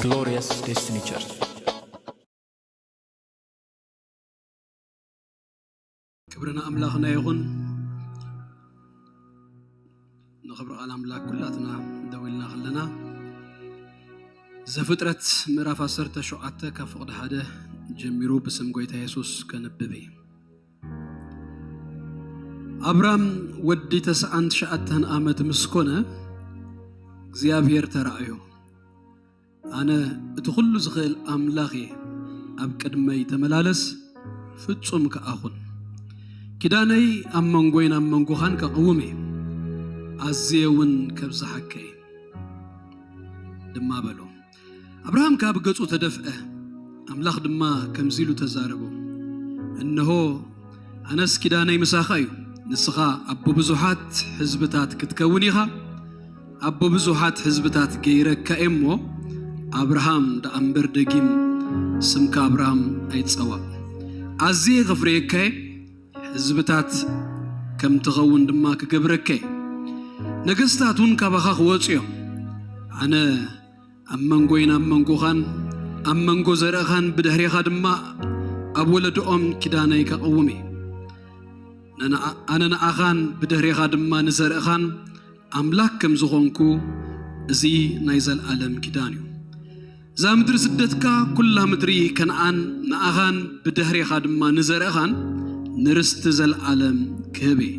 Glorious Destiny Church. ክብሪ ንኣምላኽና ይኹን። ንኽብሪ ቃል ኣምላኽ ኩላትና ደው ኢልና ከለና፣ ዘፍጥረት ምዕራፍ ዓሰርተ ሸውዓተ ካብ ፍቕዲ ሓደ ጀሚሩ ብስም ጎይታ የሱስ ከንብብ እየ። ኣብራም ወዲ ተስዓን ትሽዓተን ዓመት ምስ ኮነ እግዚኣብሔር ተራእዮ። ኣነ እቲ ኩሉ ዝኽእል ኣምላኽ እየ። ኣብ ቅድመይ ተመላለስ፣ ፍጹም ከኣ ኩን። ኪዳነይ ኣብ መንጎይን ኣብ መንጎኻን ከቕውም እየ፣ ኣዝየ እውን ከብዝሓካ እየ ድማ በሎ። ኣብርሃም ከኣ ብገጹ ተደፍአ፣ ኣምላኽ ድማ ከምዚ ኢሉ ተዛረቦ፣ እንሆ ኣነስ ኪዳነይ ምሳኻ እዩ። ንስኻ ኣቦ ብዙሓት ህዝብታት ክትከውን ኢኻ። ኣቦ ብዙሓት ህዝብታት ገይረካ እየ እሞ፣ ኣብርሃም ደኣ እምበር ደጊም ስምካ ኣብርሃም ኣይትጸዋዕ። ኣዝየ ከፍርየካ እየ፣ ህዝብታት ከም ትኸውን ድማ ክገብረካ እየ። ነገስታት እውን ካባኻ ክወጹ እዮም። ኣነ ኣብ መንጎይን ኣብ መንጎኻን ኣብ መንጎ ዘርእኻን ብድሕሬኻ ድማ ኣብ ወለዶኦም ኪዳነይ ከቐውም እየ። ነንኣ-፣ ኣነ ንኣኻን ብድሕሬኻ ድማ ንዘርእኻን ኣምላኽ ከም ዝኾንኩ፣ እዚ ናይ ዘለኣለም ኪዳን እዩ። እዛ ምድሪ ስደትካ፣ ኩላ ምድሪ ከነኣን ንኣኻን ብድሕሬኻ ድማ ንዘርእኻን ንርስቲ ዘለኣለም ክህብ እየ።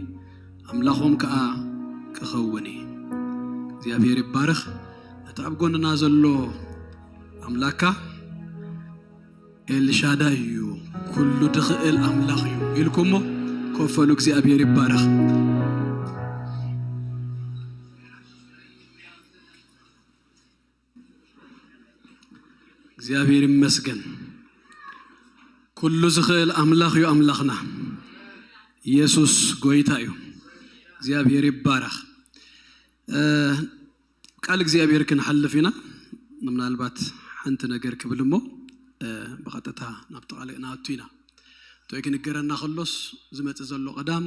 ኣምላኾም ከኣ ክኸውን እየ። እግዚኣብሔር ይባረኽ። ነቲ ኣብ ጎንና ዘሎ ኣምላካ ኤልሻዳይ እዩ፣ ኩሉ ድኽእል ኣምላኽ እዩ ኢልኩሞ ኮፈሉ። እግዚኣብሔር ይባረኽ። እግዚኣብሔር ይመስገን። ኩሉ ዝኽእል ኣምላኽ እዩ ኣምላኽና። ኢየሱስ ጎይታ እዩ። እግዚኣብሔር ይባረኽ። እ፣ ቃል እግዚኣብሔር ክንሓልፍ ኢና። ምናልባት ሓንቲ ነገር ክብል እሞ፣ እ፣ ብቐጥታ ናብቲ ቃል ክንኣቱ ኢና። እቶይ ክንገረና ከሎስ ዝመጽእ ዘሎ ቀዳም፣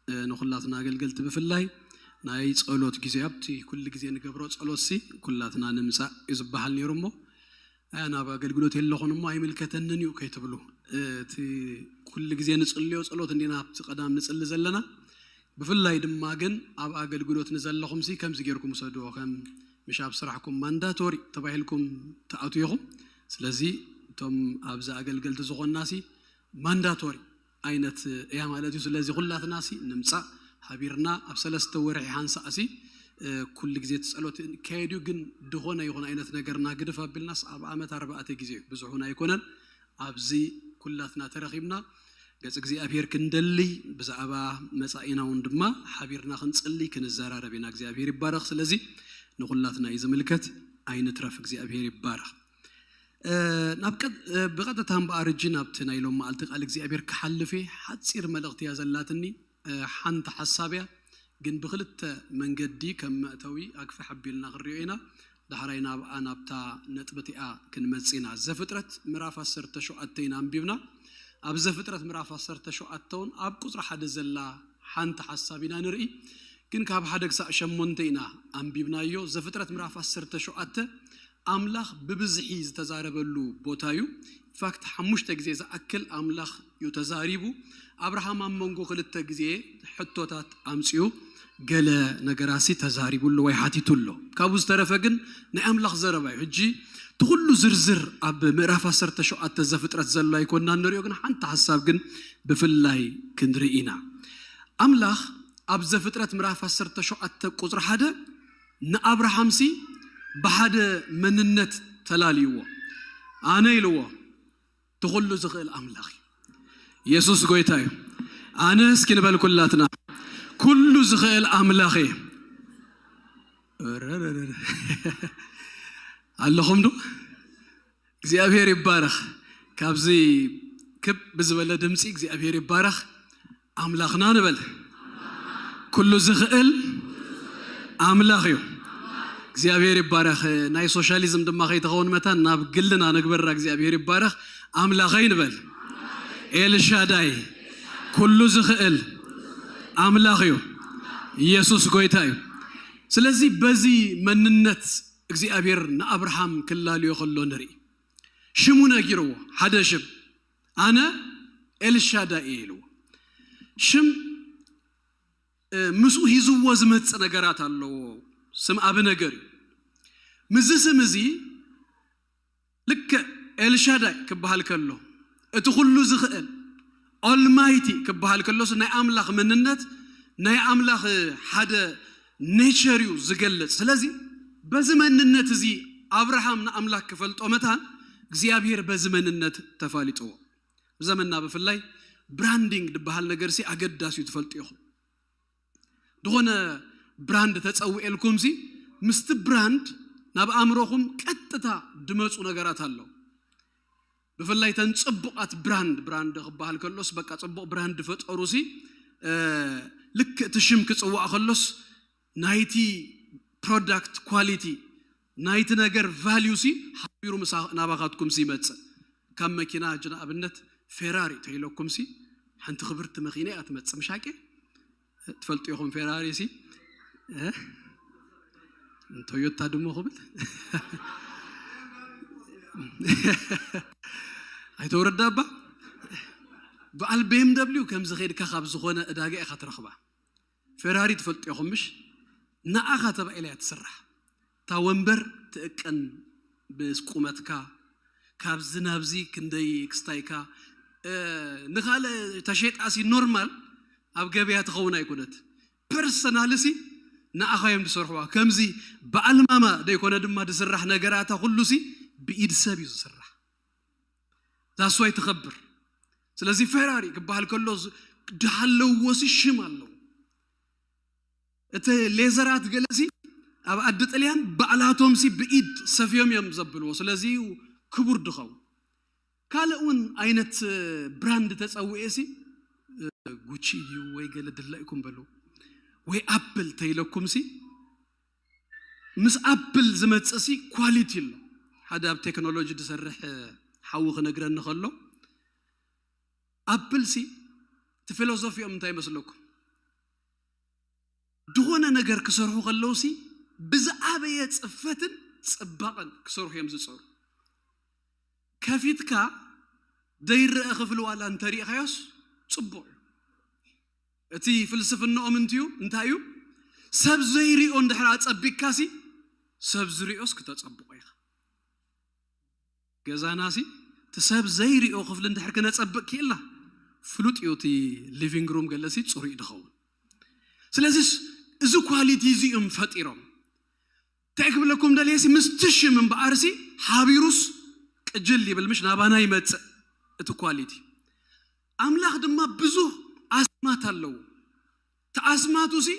እ፣ ንኹላትና ኣገልገልቲ ብፍላይ ናይ ጸሎት ግዜ፣ ኣብቲ ኩሉ ግዜ ንገብሮ ጸሎትሲ ኩላትና ንምጻእ እዩ ዝበሃል ነይሩ እሞ፣ "ኣያ ናብ ኣገልግሎት የለኹን እሞ ኣይምልከተንን እዩ" ከይትብሉ። እቲ ኩሉ ግዜ ንጽልዮ ጸሎት እንዲና ኣብቲ ቀዳም ንጽሊ ዘለና። ብፍላይ ድማ ግን ኣብ ኣገልግሎት ንዘለኹምሲ ከምዚ ጌርኩም ውሰድዎ፣ ከም ምሽ ኣብ ስራሕኩም ማንዳቶሪ ተባሂልኩም ትኣትዉ ኢኹም። ስለዚ እቶም ኣብዚ ኣገልገልቲ ዝኾንናሲ ማንዳቶሪ ዓይነት እያ ማለት እዩ። ስለዚ ኩላትናሲ ንምጻእ ሃቢርና ኣብ ሰለስተ ወርሒ ሓንሳእሲ፣ እ፣ ኩሉ ግዜ እቲ ጸሎት ይካየድ እዩ። ግን ድኾነ ይኹን ዓይነት ነገርና ግድፍ ኣቢልናስ ኣብ ዓመት ኣርባዕተ ግዜ እዩ፣ ብዙሕ እውን ኣይኮነን። ኣብዚ ኩላትና ተረኺብና ገጽ እግዚኣብሔር ክንደሊ፣ ብዛዕባ መጻኢና እውን ድማ ሓቢርና ክንጽሊ ክንዘራረብ ኢና። እግዚኣብሔር ይባረኽ። ስለዚ ንኹላትና እዩ ዝምልከት፣ ኣይንትረፍ። እግዚኣብሔር ይባረኽ። እ፣ ናብ ቀጥ-፣ እ፣ ብቐጥታ እምበኣር እጂ ናብቲ ናይ ሎም መዓልቲ ቃል እግዚኣብሔር ክሓልፍ እየ። ሓጺር መልእኽቲ እያ ዘላትኒ። እ፣ ሓንቲ ሓሳብ እያ፣ ግን ብኽልተ መንገዲ ከም መእተዊ ኣግፍሕ ኣቢልና ክንሪኦ ኢና። ዳሕራይ ናብኣ፣ ናብታ ነጥቢ እቲኣ ክንመጽእ ኢና። ዘፍጥረት ምዕራፍ ዓሰርተ ሸውዓተ ኢና ኣንቢብና። ኣብ ዘፍጥረት ምዕራፍ ዓሰርተ ሸውዓተ እውን ኣብ ቁጽሪ ሓደ ዘላ ሓንቲ ሓሳብ ኢና ንርኢ። ግን ካብ ሓደ ክሳዕ ሸሞንተ ኢና ኣንቢብናዮ። ዘፍጥረት ምዕራፍ ዓሰርተ ሸውዓተ ኣምላኽ ብብዝሒ ዝተዛረበሉ ቦታ እዩ። ኢንፋክት ሓሙሽተ ግዜ ዝኣክል ኣምላኽ እዩ ተዛሪቡ። ኣብርሃም ኣብ መንጎ ክልተ ግዜ ሕቶታት ኣምጺኡ ገለ ነገራሲ ተዛሪቡ ኣሎ ወይ ሓቲቱ ኣሎ። ካብኡ ዝተረፈ ግን ናይ ኣምላኽ ዘረባ እዩ። ሕጂ እቲ ኩሉ ዝርዝር ኣብ ምዕራፍ ዓሰርተ ሸውዓተ ዘፍጥረት ዘሎ ኣይኮንና ንሪኦ፣ ግን ሓንቲ ሓሳብ ግን ብፍላይ ክንርኢ ኢና። ኣምላኽ ኣብ ዘፍጥረት ምዕራፍ ዓሰርተ ሸውዓተ ቁጽሪ ሓደ ንኣብርሃምሲ ብሓደ መንነት ተላልይዎ። ኣነ ኢልዎ፣ እቲ ኩሉ ዝኽእል ኣምላኽ እዩ። ኢየሱስ ጎይታ እዩ። ኣነ እስኪ ንበል ኩላትና፣ ኩሉ ዝኽእል ኣምላኽ እየ። ኣለኹም ዶ? እግዚኣብሔር ይባረኽ። ካብዚ ክብ ብዝበለ ድምፂ እግዚኣብሔር ይባረኽ። ኣምላኽና ንበል። ኩሉ ዝኽእል ኣምላኽ እዩ። እግዚኣብሔር ይባረኽ። ናይ ሶሻሊዝም ድማ ከይትኸውን መታን ናብ ግልና ንግበራ። እግዚኣብሔር ይባረኽ። ኣምላኸይ ንበል። ኤልሻዳይ፣ ኩሉ ዝኽእል ኣምላኽ እዩ። ኢየሱስ ጎይታ እዩ። ስለዚ በዚ መንነት እግዚኣብሔር ንኣብርሃም ክላልዮ ከሎ ንርኢ። ሽሙ ነጊርዎ፣ ሓደ ሽም፣ ኣነ ኤልሻዳይ እየ ኢልዎ። ሽም ምስኡ ሂዝዎ ዝመጽእ ነገራት ኣለዎ። ስም ኣብ ነገር እዩ። ምስዚ ስም እዚ ልክዕ ኤልሻዳይ ክበሃል ከሎ፣ እቲ ኩሉ ዝኽእል ኦልማይቲ ክበሃል ከሎስ ናይ ኣምላኽ መንነት፣ ናይ ኣምላኽ ሓደ ኔቸር እዩ ዝገልጽ። ስለዚ በዚ መንነት እዚ ኣብርሃም ንኣምላኽ ክፈልጦ መታን እግዚኣብሔር በዚ መንነት ተፋሊጥዎ። ኣብ ዘመንና ብፍላይ ብራንዲንግ ዝበሃል ነገር ሲ ኣገዳሲ እዩ፣ ትፈልጡ ኢኹም። ዝኾነ ብራንድ ተጸውኤልኩም ሲ ምስቲ ብራንድ ናብ ኣእምሮኹም ቀጥታ ድመጹ ነገራት ኣለዉ። ብፍላይ ተን ጽቡቓት ብራንድ፣ ብራንድ ክበሃል ከሎስ በቃ ጽቡቕ ብራንድ ፈጠሩ ሲ ልክ እቲ ሽም ክጽዋዕ ከሎስ ናይቲ ፕሮዳክት ኳሊቲ ናይቲ ነገር ቫልዩ ሲ ሓቢሩ ናባኻትኩም ሲ ይመጽእ። ካብ መኪና ሕጂ ንኣብነት ፌራሪ ተይለኩም ሲ ሓንቲ ክብርቲ መኪና እያ ትመጽእ፣ ምሻቄ ትፈልጡ ኢኹም። ፌራሪ ሲ ቶዮታ ድሞ ክብል ኣይተወረዳ እባ በዓል ቤም ደብሊው ከምዚ ኸይድካ ካብ ዝኾነ እዳጋ ኢኻ ትረኽባ። ፌራሪ ትፈልጡ ኢኹም ምሽ? ንኣኻ ተባኢላ እያ ትስራሕ። እታ ወንበር ትእቀን ብቁመትካ፣ ካብዚ ናብዚ ክንደይ ክስታይካ፣ እ፣ ንኻልእ ተሸጣሲ ኖርማል ኣብ ገበያ ትኸውን ኣይኮነት። ፐርሰናልሲ ንኣኻ እዮም ዝሰርሕዋ። ከምዚ ብኣልማማ ደይኮነ ድማ ዝስራሕ ነገራታ ኩሉሲ ብኢድ ሰብ እዩ ዝስራሕ። ዛስዋይ ትኸብር። ስለዚ ፌራሪ ክበሃል ከሎ ዝ-፣ ድሃለዎ ሲ ሽም ኣለዎ። እቲ ሌዘራት ገለሲ ኣብ ኣዲ ጥልያን ባዕላቶም ሲ ብኢድ ሰፍዮም እዮም ዘብልዎ። ስለዚ እዩ ክቡር ድኸውን። ካልእ እውን ዓይነት ብራንድ ተጸውኤ ሲ ጉቺ እዩ ወይ ገለ ድላይኩም በሉ ወይ ኣፕል ተይለኩም ሲ ምስ ኣፕል ዝመጽእ ሲ ኳሊቲ ኣሎ። ሓደ ኣብ ቴክኖሎጂ ዝሰርሕ ሓዊ ክነግረኒ ከሎ ኣፕል ሲ እቲ ፊሎሶፊኦም እንታይ ይመስለኩም? ዝኾነ ነገር ክሰርሑ ከለዉ ሲ ብዝዓበየ ጽፈትን ጽባቐን ክሰርሑ እዮም ዝጸሩ። ከፊትካ ዘይረአ ክፍሊ ዋላ እንተሪእኻዮስ ጽቡቕ እዩ። እቲ ፍልስፍናኦም እንትዩ እንታይ እዩ? ሰብ ዘይሪኦ እንድሕር ኣጸቢቅካ ሲ ሰብ ዝሪኦስ ክተጸብቆ ኢኻ። ገዛና ሲ እቲ ሰብ ዘይሪኦ ክፍሊ እንድሕር ክነጸብቅ ክኢልና ፍሉጥ እዩ። እቲ ሊቪንግ ሩም ገለ ሲ ጽሩይ ድኸውን። ስለዚስ እዚ ኳሊቲ እዚ እዮም ፈጢሮም። እንታይ ክብለኩም ደልየ ሲ ምስቲ ሽም እምበኣር ሲ ሓቢሩስ ቅጅል ይብል ምሽ ናባና ይመጽእ እቲ ኳሊቲ። ኣምላኽ ድማ ብዙህ ኣስማት ኣለዎ። እቲ ኣስማቱ ሲ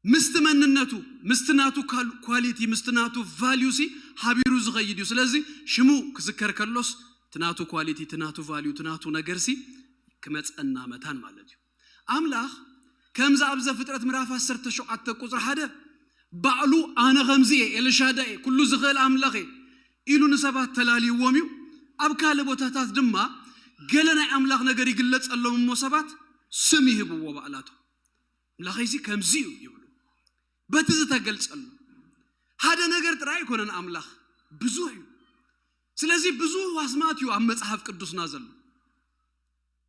ምስቲ መንነቱ ምስቲ ናቱ ኳል-፣ ኳሊቲ ምስቲ ናቱ ቫልዩ ሲ ሓቢሩ ዝኸይድ እዩ። ስለዚ ሽሙ ክዝከር ከሎስ እቲ ናቱ ኳሊቲ እቲ ናቱ ቫልዩ እቲ ናቱ ነገር ሲ ክመጸና መታን ማለት እዩ። ኣምላኽ ከምዚ ኣብ ዘፍጥረት ምዕራፍ ዓሰርተ ሸውዓተ ቁጽሪ ሓደ ባዕሉ ኣነ ከምዚ እየ፣ ኤልሻዳይ እየ፣ ኩሉ ዝኽእል ኣምላኽ እየ ኢሉ ንሰባት ተላልይዎም እዩ። ኣብ ካልእ ቦታታት ድማ ገለ ናይ ኣምላኽ ነገር ይግለጸሎም እሞ ሰባት ስም ይህብዎ ባዕላቶም። ኣምላኸይሲ ከምዚ እዩ ይብሉ። በቲ ዝተገልጸሉ ሓደ ነገር ጥራይ ኣይኮነን ኣምላኽ ብዙሕ እዩ። ስለዚ ብዙሕ ኣስማት እዩ ኣብ መጽሓፍ ቅዱስና ዘሎ።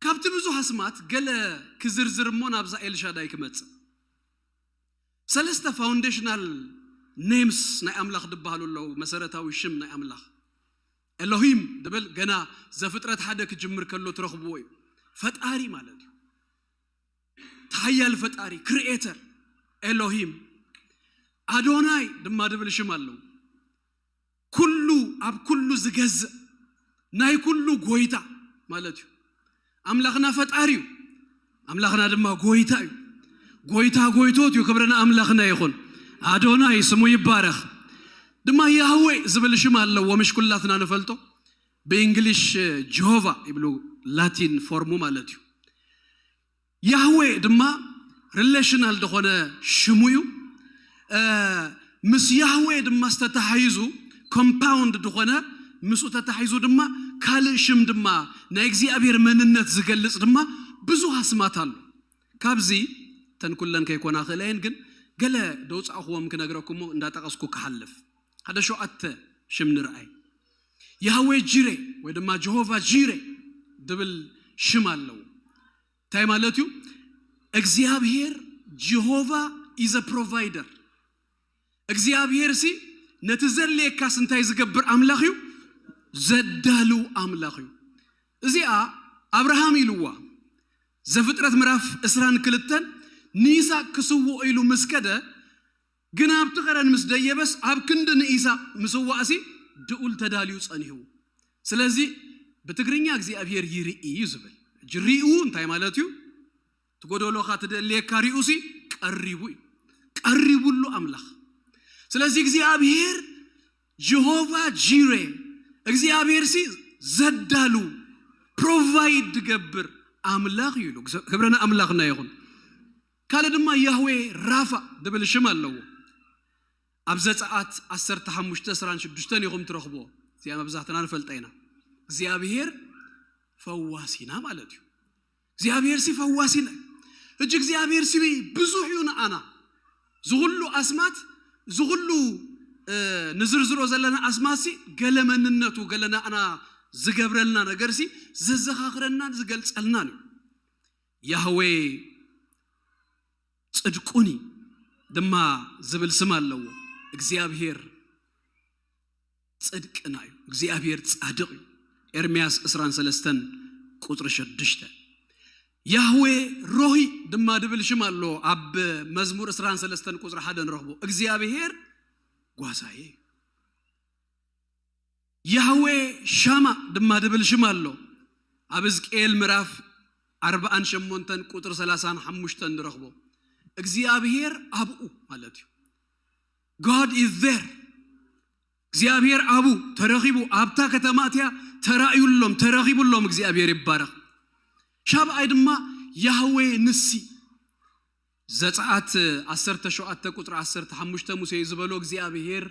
ካብቲ ብዙሕ ኣስማት ገለ ክዝርዝር እሞ ናብዛ ኤልሻዳይ ክመጽእ። ሰለስተ ፋውንዴሽናል ኔምስ ናይ ኣምላኽ ዝበሃሉ ኣለዉ። መሰረታዊ ሽም ናይ ኣምላኽ ኤሎሂም ድብል ገና ዘፍጥረት ሓደ ክጅምር ከሎ ትረኽብዎ እዩ። ፈጣሪ ማለት እዩ። ተሓያል ፈጣሪ፣ ክሪኤተር፣ ኤሎሂም። ኣዶናይ ድማ ድብል ሽም ኣለዉ። ኩሉ፣ ኣብ ኩሉ ዝገዝእ፣ ናይ ኩሉ ጎይታ ማለት እዩ። ኣምላኽና ፈጣሪ እዩ። ኣምላኽና ድማ ጎይታ እዩ። ጎይታ ጎይቶት እዩ። ክብሪ ንኣምላኽና ይኹን። ኣዶናይ ስሙ ይባረኽ። ድማ ያህዌ ዝብል ሽም ኣለዎ። ምሽ ኩላትና ንፈልጦ። ብእንግሊሽ ጀሆቫ ይብሉ፣ ላቲን ፎርሙ ማለት እዩ። ያህዌ ድማ ሪሌሽናል ዝኾነ ሽሙ እዩ። እ፣ ምስ ያህዌ ድማ ዝተታሓይዙ ኮምፓውንድ ዝኾነ ምስኡ ተታሒዙ ድማ ካልእ ሽም ድማ ናይ እግዚኣብሔር መንነት ዝገልጽ ድማ ብዙሕ ኣስማት ኣሎ። ካብዚ ተን ኩለን ከይኮና ክእለየን ግን ገለ ደውፃእኽዎም ክነግረኩሞ እንዳጠቐስኩ ክሓልፍ ሓደ ሸውዓተ ሽም ንርኣይ። ያህዌ ጂሬ ወይ ድማ ጀሆቫ ጂሬ ድብል ሽም ኣለዎ። እንታይ ማለት እዩ? እግዚኣብሔር ጀሆቫ is a provider። እግዚኣብሔር ሲ ነቲ ዘድልየካስ እንታይ ዝገብር ኣምላኽ እዩ? ዘዳልው ኣምላኽ እዩ። እዚኣ ኣብርሃም ኢልዋ። ዘፍጥረት ምዕራፍ ዕስራን ክልተን ንይስሐቅ ክስውኦ ኢሉ ምስ ከደ ግን ኣብቲ ኸረን ምስ ደየበስ ኣብ ክንዲ ንይስሐቅ ምስዋእሲ ድኡል ተዳልዩ ጸኒሕዎ። ስለዚ ብትግርኛ እግዚኣብሔር ይርኢ እዩ ዝብል። ሕጂ ሪኡ እንታይ ማለት እዩ? ትጎደሎኻ ትደልየካ ሪኡሲ ቀሪቡ እዩ። ቀሪቡሉ ኣምላኽ። ስለዚ እግዚኣብሔር ጀሆቫ ጂሬ እግዚኣብሔር ሲ ዘዳሉ ፕሮቫይድ ዝገብር ኣምላኽ እዩ ኢሉ። ክብረና ኣምላኽና ይኹን። ካልእ ድማ ያህዌ ራፋ ድብል ሽም ኣለዎ። ኣብ ዘጸኣት ዓሰርተ ሓሙሽተ ዕስራን ሽዱሽተን ኢኹም ትረኽብዎ። እዚኣ መብዛሕትና ንፈልጣ ኢና። እግዚኣብሔር ፈዋሲና ማለት እዩ። እግዚኣብሔር ሲ ፈዋሲና እዩ። ሕጂ እግዚኣብሔር ሲ ብዙሕ እዩ ንኣና። ዝኹሉ ኣስማት ዝኹሉ ንዝርዝሮ ዘለና ኣስማት ሲ ገለ መንነቱ ገለ ንኣና ዝገብረልና ነገር ሲ ዘዘኻኽረናን ዝገልጸልናን እዩ። ያህዌ ጽድቁኒ ድማ ዝብል ስም ኣለዎ። እግዚኣብሔር ጽድቅና እዩ። እግዚኣብሔር ጻድቕ እዩ። ኤርምያስ ዕስራን ሰለስተን ቁጽሪ ሽዱሽተ። ያህዌ ሮሂ ድማ ድብል ሽም ኣሎ። ኣብ መዝሙር ዕስራን ሰለስተን ቁጽሪ ሓደ ንረኽቦ። እግዚኣብሔር ጓሳዬ እዩ። ያህዌ ሻማ ድማ ድብል ሽም ኣሎ። ኣብ ሕዝቅኤል ምዕራፍ ኣርባዓን ሸሞንተን ቁጽሪ ሰላሳን ሓሙሽተን ንረኽቦ። እግዚኣብሔር ኣብኡ ማለት እዩ። God is there። እግዚኣብሔር ኣብኡ ተረኺቡ ኣብታ ከተማ እቲያ ተራእዩሎም ተረኺቡሎም። እግዚኣብሔር ይባረኽ። ሻብኣይ ድማ ያህዌ ንሲ። ዘጸኣት ዓሰርተ ሸውዓተ ቁጽሪ ዓሰርተ ሓሙሽተ ሙሴ እዩ ዝበሎ እግዚኣብሔር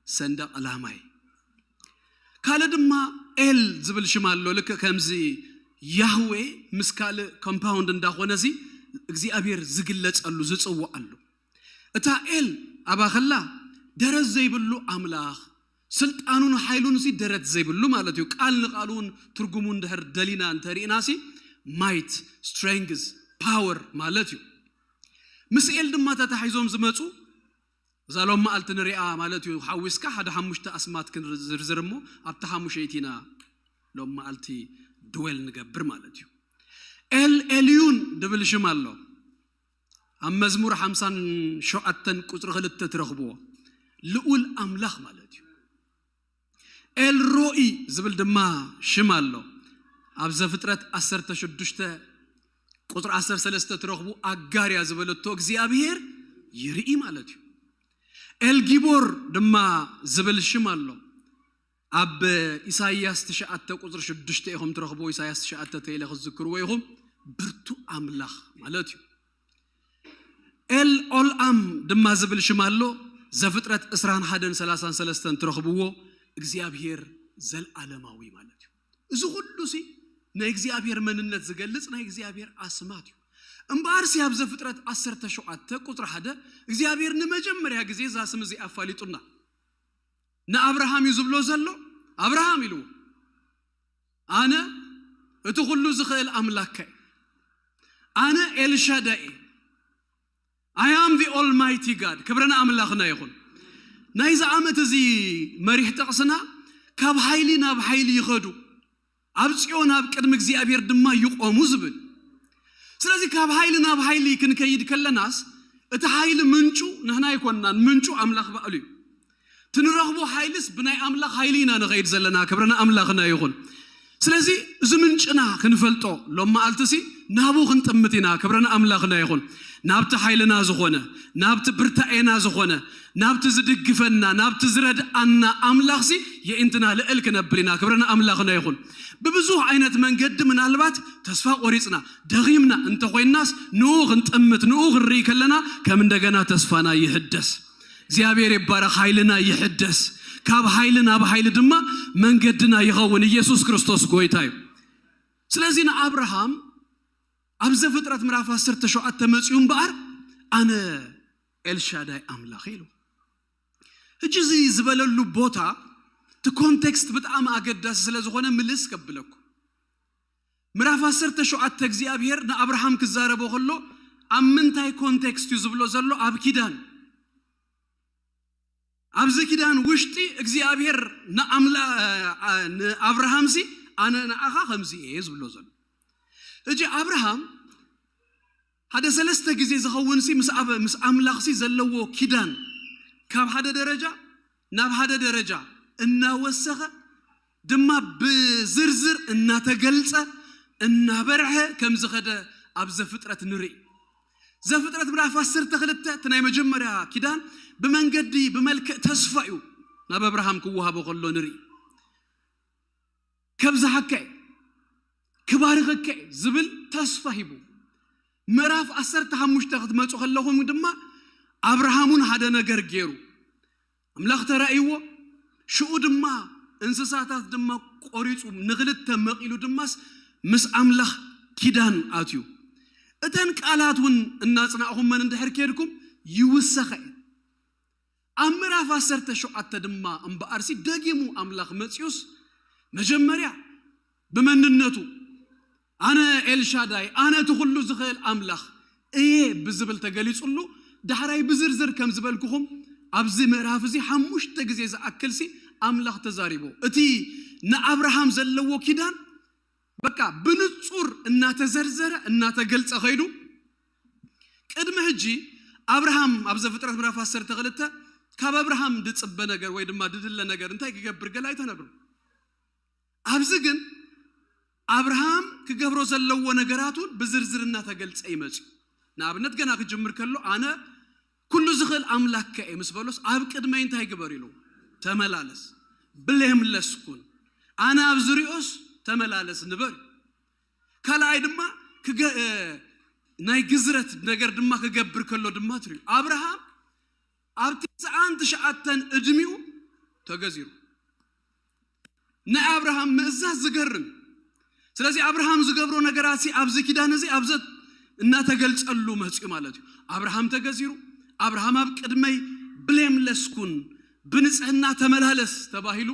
ሰንደቕ ዕላማይ። ካልእ ድማ ኤል ዝብል ሽም ኣሎ። ልክእ ከምዚ ያህዌ ምስ ካልእ ኮምፓውንድ እንዳኾነ ሲ እግዚኣብሔር ዝግለጸሉ ዝጽውዓሉ። እታ ኤል ኣባኸላ ደረት ዘይብሉ ኣምላኽ ስልጣኑን ሓይሉን ሲ ደረት ዘይብሉ ማለት እዩ። ቃል ንቃል እውን ትርጉሙ እንድሕር ደሊና እንተሪእና ሲ ማይት ስትሬንግዝ ፓወር ማለት እዩ። ምስ ኤል ድማ ተታሒዞም ዝመፁ እዛ ሎም መዓልቲ ንሪኣ ማለት እዩ። ሓዊስካ ሓደ ሓሙሽተ ኣስማት ክንዝርዝር እሞ ኣብቲ ሓሙሸይቲ ኢና ሎም መዓልቲ ድዌል ንገብር ማለት እዩ። ኤል ኤልዩን ድብል ሽም ኣሎ። ኣብ መዝሙር ሓምሳን ሸውዓተን ቁፅሪ ክልተ ትረኽብዎ ልኡል ኣምላኽ ማለት እዩ። ኤል ሮኢ ዝብል ድማ ሽም ኣሎ። ኣብ ዘፍጥረት ዓሰርተ ሽዱሽተ ቁፅሪ ዓሰርተ ሰለስተ ትረኽቡ ኣጋር እያ ዝበለቶ እግዚኣብሔር ይርኢ ማለት እዩ። ኤል ጊቦር ድማ ዝብል ሽም ኣሎ። ኣብ ኢሳይያስ ትሽዓተ ቁፅሪ ሽዱሽተ ኢኹም ትረኽብዎ። ኢሳይያስ ትሽዓተ ተይለ ክትዝክርዎ ኢኹም። ብርቱ ኣምላኽ ማለት እዩ። ኤል ኦልኣም ድማ ዝብል ሽም ኣሎ። ዘፍጥረት ዕስራን ሓደን ሰላሳን ሰለስተን ትረኽብዎ። እግዚኣብሔር ዘልኣለማዊ ማለት እዩ። እዚ ኩሉ ሲ ናይ እግዚኣብሔር መንነት ዝገልጽ ናይ እግዚኣብሔር ኣስማት እዩ። እምበኣር ሲ ኣብ ዘፍጥረት ዓሰርተ ሸውዓተ ቁፅሪ ሓደ እግዚኣብሔር ንመጀመርያ ግዜ እዛ ስም እዚኣ ኣፋሊጡና። ንኣብርሃም እዩ ዝብሎ ዘሎ። ኣብርሃም ኢልዎ፣ ኣነ እቲ ኩሉ ዝኽእል ኣምላካ እየ። ኣነ ኤልሻዳይ እየ። I am the Almighty God። ክብሪ ንኣምላኽና ይኹን። ናይዚ ዓመት እዚ መሪሕ ጥቕስና ካብ ሓይሊ ናብ ሓይሊ ይኸዱ፣ ኣብ ጽዮን ኣብ ቅድሚ እግዚኣብሔር ድማ ይቆሙ ዝብል። ስለዚ ካብ ሓይሊ ናብ ሓይሊ ክንከይድ ከለናስ እቲ ሓይሊ ምንጩ ንሕና ኣይኮንናን፣ ምንጩ ኣምላኽ ባዕሉ እዩ። ትንረኽቦ ሓይልስ ብናይ ኣምላኽ ሓይሊ ኢና ንኸይድ ዘለና። ክብሪ ንኣምላኽና ይኹን። ስለዚ እዚ ምንጭና ክንፈልጦ ሎም መዓልትሲ ናብኡ ክንጥምት ኢና። ክብሪ ንኣምላኽና ይኹን። ናብቲ ሓይልና ዝኾነ፣ ናብቲ ብርታኤና ዝኾነ፣ ናብቲ ዝድግፈና፣ ናብቲ ዝረድኣና ኣምላኽሲ የኢንትና ልዕል ክነብል ኢና። ክብሪ ንኣምላኽና ይኹን። ብብዙሕ ዓይነት መንገዲ ምናልባት ተስፋ ቆሪጽና ደኺምና እንተኾይናስ ንኡ ክንጥምት ንኡ ክንርኢ ከለና ከም እንደገና ተስፋና ይሕደስ። እግዚኣብሔር ይባረኽ። ሓይልና ይሕደስ። ካብ ሓይሊ ናብ ሓይሊ ድማ መንገድና ይኸውን። ኢየሱስ ክርስቶስ ጎይታ እዩ። ስለዚ ንኣብርሃም ኣብ ዘፍጥረት ምዕራፍ ዓሰርተ ሸውዓተ መጺኡ እምበኣር ኣነ ኤልሻዳይ ኣምላኽ ኢሉ። ሕጂ እዚ ዝበለሉ ቦታ እቲ ኮንቴክስት ብጣዕሚ ኣገዳሲ ስለ ዝኾነ ምልስ ከብለኩም። ምዕራፍ ዓሰርተ ሸውዓተ እግዚኣብሔር ንኣብርሃም ክዛረቦ ከሎ ኣብ ምንታይ ኮንቴክስት እዩ ዝብሎ ዘሎ? ኣብ ኪዳን። ኣብዚ ኪዳን ውሽጢ እግዚኣብሔር ንኣምላ ንኣብርሃምሲ ኣነ ንኣኻ ከምዚ እየ ዝብሎ ዘሎ። ሕጂ ኣብርሃም ሓደ ሰለስተ ግዜ ዝኸውን ሲ ምስ ኣበ ምስ ኣምላኽ ሲ ዘለዎ ኪዳን ካብ ሓደ ደረጃ ናብ ሓደ ደረጃ እናወሰኸ ድማ ብዝርዝር እናተገልጸ እናበርሐ ከም ዝኸደ ኣብ ዘፍጥረት ንርኢ። ዘፍጥረት ምዕራፍ ዓሰርተ ክልተ እቲ ናይ መጀመርያ ኪዳን ብመንገዲ ብመልክዕ ተስፋ እዩ ናብ ኣብርሃም ክወሃቦ ከሎ ንርኢ። ከብዝሓካ እየ፣ ክባርኸካ እየ ዝብል ተስፋ ሂቡ። ምዕራፍ ዓሰርተ ሓሙሽተ ክትመጹ ከለኹም ድማ ኣብርሃሙን ሓደ ነገር ገይሩ ኣምላኽ ተራእይዎ። ሽኡ ድማ እንስሳታት ድማ ቆሪጹ ንኽልተ መቒሉ ድማስ ምስ ኣምላኽ ኪዳን ኣትዩ። እተን ቃላት እውን እናጽናዕኹመን እንድሕር ኬድኩም ይውሰኸ እየ። ኣብ ምዕራፍ ዓሰርተ ሸውዓተ ድማ እምበኣርሲ ደጊሙ ኣምላኽ መጺኡስ መጀመርያ ብመንነቱ ኣነ ኤልሻዳይ ኣነ እቲ ኩሉ ዝኽእል ኣምላኽ እየ ብዝብል ተገሊጹሉ። ዳሕራይ ብዝርዝር ከም ዝበልኩኹም ኣብዚ ምዕራፍ እዚ ሓሙሽተ ግዜ ዝኣክልሲ ኣምላኽ ተዛሪቦ። እቲ ንኣብርሃም ዘለዎ ኪዳን በቃ ብንጹር እናተዘርዘረ እናተገልጸ ኸይዱ። ቅድሚ ሕጂ ኣብርሃም ኣብ ዘፍጥረት ምዕራፍ ዓሰርተ ክልተ ካብ ኣብርሃም ድጽበ ነገር ወይ ድማ ድድለ ነገር እንታይ ክገብር ገለ ኣይተነግሩ። ኣብዚ ግን ኣብርሃም ክገብሮ ዘለዎ ነገራት እውን ብዝርዝር እናተገልጸ ይመጽ እዩ። ንኣብነት ገና ክጅምር ከሎ ኣነ ኩሉ ዝኽእል ኣምላክ ከ ምስ በሎስ ኣብ ቅድመይ እንታይ ግበር ኢሉ? ተመላለስ፣ ብሌምለስ ኩን፣ ኣነ ኣብ ዝሪኦስ ተመላለስ ንበር። ካልኣይ ድማ ክገ- እ፣ ናይ ግዝረት ነገር ድማ ክገብር ከሎ ድማ ትሪኡ ኣብርሃም ኣብ ትስዓን ትሽዓተን ዕድሚኡ ተገዚሩ። ናይ ኣብርሃም ምእዛዝ ዝገርም። ስለዚ ኣብርሃም ዝገብሮ ነገራት ሲ ኣብዚ ኪዳን እዚ ኣብዘ እናተገልጸሉ መጽዩ ማለት እዩ። ኣብርሃም ተገዚሩ፣ ኣብርሃም ኣብ ቅድመይ ብሌምለስ ኩን፣ ብንጽህና ተመላለስ ተባሂሉ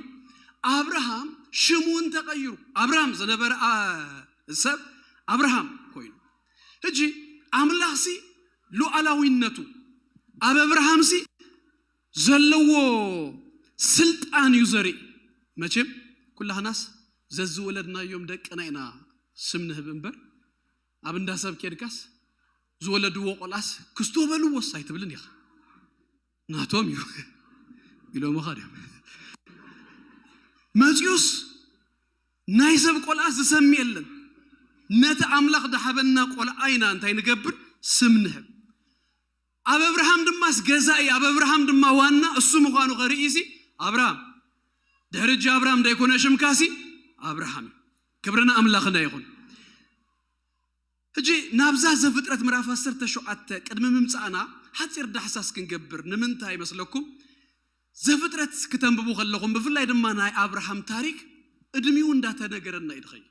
ኣብርሃም ሽሙ እውን ተቐይሩ። ኣብርሃም ዝነበረ ኣ- ሰብ ኣብርሃም ኮይኑ። ሕጂ ኣምላኽሲ ሉዓላዊነቱ ኣብ ኣብርሃምሲ ዘለዎ ስልጣን እዩ ዘርኢ። መቸም ኩላህናስ ዘዝወለድናዮም ደቅና ኢና ስም ንህብ እምበር ኣብ እንዳ ሰብ ኬድካስ ዝወለድዎ ቆልዓስ ክስቶ በልዎስ ኣይትብልን ኢኻ። ናቶም እዩ ኢሎምኻ ድዮም? መፂኡስ ናይ ሰብ ቆልዓስ ዝሰሚ የለን። ነቲ ኣምላኽ ዝሃበና ቆልዓ ኢና እንታይ ንገብር? ስም ንህብ። ኣብ ኣብርሃም ድማስ ገዛኢ፣ ኣብ ኣብርሃም ድማ ዋና እሱ ምዃኑ ከርእይሲ ኣብርሃም ድሕሪ እጂ ኣብርሃም እንዳይኮነ ሽምካሲ ኣብርሃም እዩ። ክብርና ኣምላኽና ይኹን። ሕጂ ናብዛ ዘፍጥረት ምዕራፍ ዓሰርተ ሸውዓተ ቅድሚ ምምጻእና ሓጺር ዳሕሳስ ክንገብር። ንምንታይ ይመስለኩም? ዘፍጥረት ክተንብቡ ከለኹም ብፍላይ ድማ ናይ ኣብርሃም ታሪክ እድሚኡ እንዳተነገረና እዩ ድኸይድ።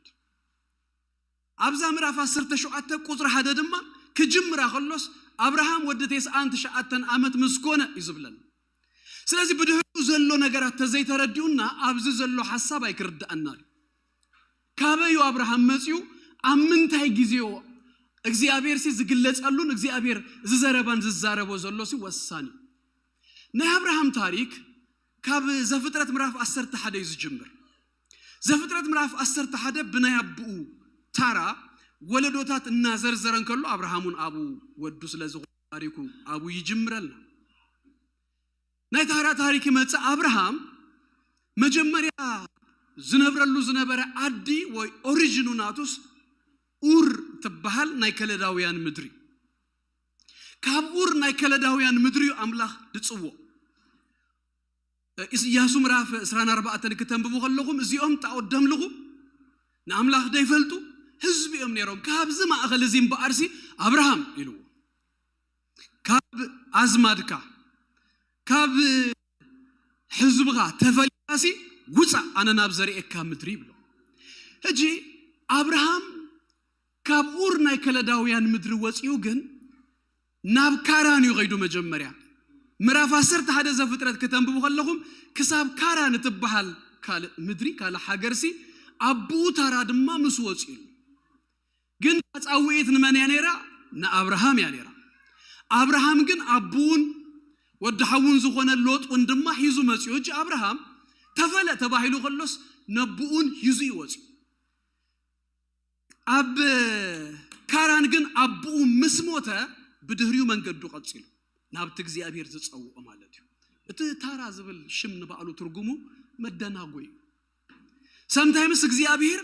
ኣብዛ ምዕራፍ ዓሰርተ ሸውዓተ ቁጽሪ ሓደ ድማ ክጅምራ ከሎስ ኣብርሃም ወዲ ተስዓን ትሽዓተን ዓመት ምስ ኮነ እዩ ዝብለና። ስለዚ ብድሕሪኡ ዘሎ ነገራት ተዘይተረዲኡና ኣብዚ ዘሎ ሓሳብ ኣይክርድኣና እዩ። ካበዩ ኣብርሃም መፅዩ ኣብ ምንታይ ግዜዮ እግዚኣብሔር ሲ ዝግለፀሉን እግዚኣብሔር ዝዘረባን ዝዛረቦ ዘሎ ሲ ወሳኒ እዩ። ናይ ኣብርሃም ታሪክ ካብ ዘፍጥረት ምዕራፍ ዓሰርተ ሓደ እዩ ዝጅምር። ዘፍጥረት ምዕራፍ ዓሰርተ ሓደ ብናይ ኣቦኡ ታራ ወለዶታት እናዘርዘረ እንከሎ ኣብርሃም እውን ኣብኡ ወዱ ስለ ዝኾነ ታሪኩ ኣብኡ ይጅምረልና። ናይ ታራ ታሪክ ይመጽእ። ኣብርሃም መጀመርያ ዝነብረሉ ዝነበረ ዓዲ ወይ ኦሪጅኑ ናቱስ ኡር ትበሃል ናይ ከለዳውያን ምድሪ። ካብ ኡር ናይ ከለዳውያን ምድሪ እዩ ኣምላኽ ድጽዎ። ኢያሱ ምዕራፍ ዕስራን ኣርባዕተን ክተንብቡ ከለኹም እዚኦም ጣዖት ደምልኹ ንኣምላኽ ደይፈልጡ ህዝቢ እዮም ነይሮም። ካብዚ ማእኸል እዚ እምበኣርሲ ኣብርሃም ኢልዎ ካብ ኣዝማድካ ካብ ህዝብኻ ተፈሊኻሲ ውፃእ፣ ኣነ ናብ ዘርእየካ ምድሪ ይብሎ። ሕጂ ኣብርሃም ካብ ኡር ናይ ከለዳውያን ምድሪ ወፂኡ ግን ናብ ካራን እዩ ከይዱ። መጀመርያ ምዕራፍ ዓሰርተ ሓደ ዘፍጥረት ከተንብቡ ከለኹም ክሳብ ካራን እትበሃል ካልእ ምድሪ፣ ካልእ ሃገርሲ ኣቦኡ ታራ ድማ ምስ ወፂኡ። ግን ጻውዒት ንመን እያ ነይራ? ንኣብርሃም እያ ነይራ። ኣብርሃም ግን ኣቦኡን ወዲ ሓውን ዝኾነ ሎጥ እውን ድማ ሒዙ መፂኡ። እጂ ኣብርሃም ተፈለ ተባሂሉ ከሎስ ነብኡን ሒዙ እዩ ወፂኡ። ኣብ ካራን ግን ኣቦኡ ምስ ሞተ ብድህሪኡ መንገዱ ቀፂሉ ናብቲ እግዚኣብሔር ዝፀውኦ ማለት እዩ። እቲ ታራ ዝብል ሽም ንባዕሉ ትርጉሙ መደናጎይ እዩ። ሰምታይምስ እግዚኣብሔር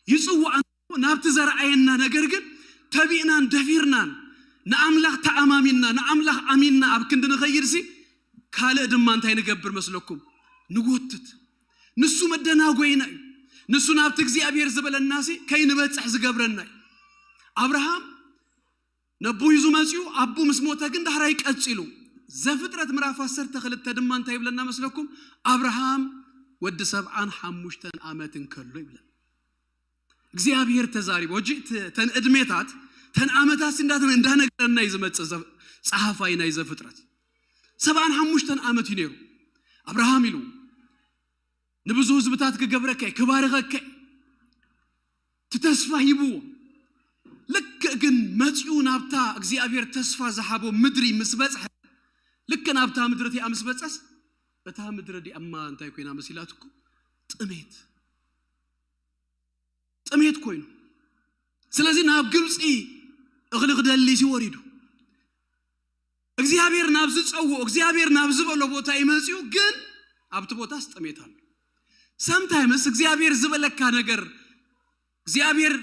ይፅውዓና ናብቲ ዘረኣየና፣ ነገር ግን ተቢእናን ደፊርናን ንኣምላኽ ተኣማሚንና ንኣምላኽ ኣሚንና ኣብ ክንዲ ንኸይድሲ ካልእ ድማ እንታይ ንገብር መስለኩም? ንጎትት። ንሱ መደናጎይና እዩ። ንሱ ናብቲ እግዚኣብሔር ዝበለናሲ ከይንበፅሕ ዝገብረና እዩ። ኣብርሃም ነቦ ሒዙ መፂኡ፣ ኣቦ ምስ ሞተ ግን ዳሕራይ ቀፂሉ። ዘፍጥረት ምዕራፍ ዓሰርተ ክልተ ድማ እንታይ ይብለና መስለኩም? ኣብርሃም ወዲ ሰብዓን ሓሙሽተን ዓመት እንከሎ ይብለና። እግዚኣብሔር ተዛሪቡ። ሕጂ ተ- ተን ዕድሜታት፣ ተን ዓመታት እንዳተ- እንዳነገረና እዩ ዝመፅእ ዘ- ፀሓፋይ ናይ ዘፍጥረት። ሰብዓን ሓሙሽተን ዓመት እዩ ነይሩ ኣብርሃም ኢሉ። ንብዙ ህዝብታት ክገብረከ ክባርኸከ እቲ ተስፋ ሂብዎ። ልክዕ ግን መፂኡ ናብታ እግዚኣብሔር ተስፋ ዝሃቦ ምድሪ ምስ በፅሐ፣ ልክዕ ናብታ ምድሪ እቲኣ ምስ በፀስ፣ እታ ምድሪ እዲኣማ እንታይ ኮይና መሲላትኩም? ጥሜት፣ ጥሜት ኮይኑ። ስለዚ ናብ ግብፂ እኽሊ ክደሊ ሲ ወሪዱ። እግዚኣብሔር ናብ ዝፀውኦ፣ እግዚኣብሔር ናብ ዝበሎ ቦታ ይመፅኡ፣ ግን ኣብቲ ቦታስ ጥሜት ኣሎ። ሰምታይምስ እግዚኣብሔር ዝበለካ ነገር፣ እግዚኣብሔር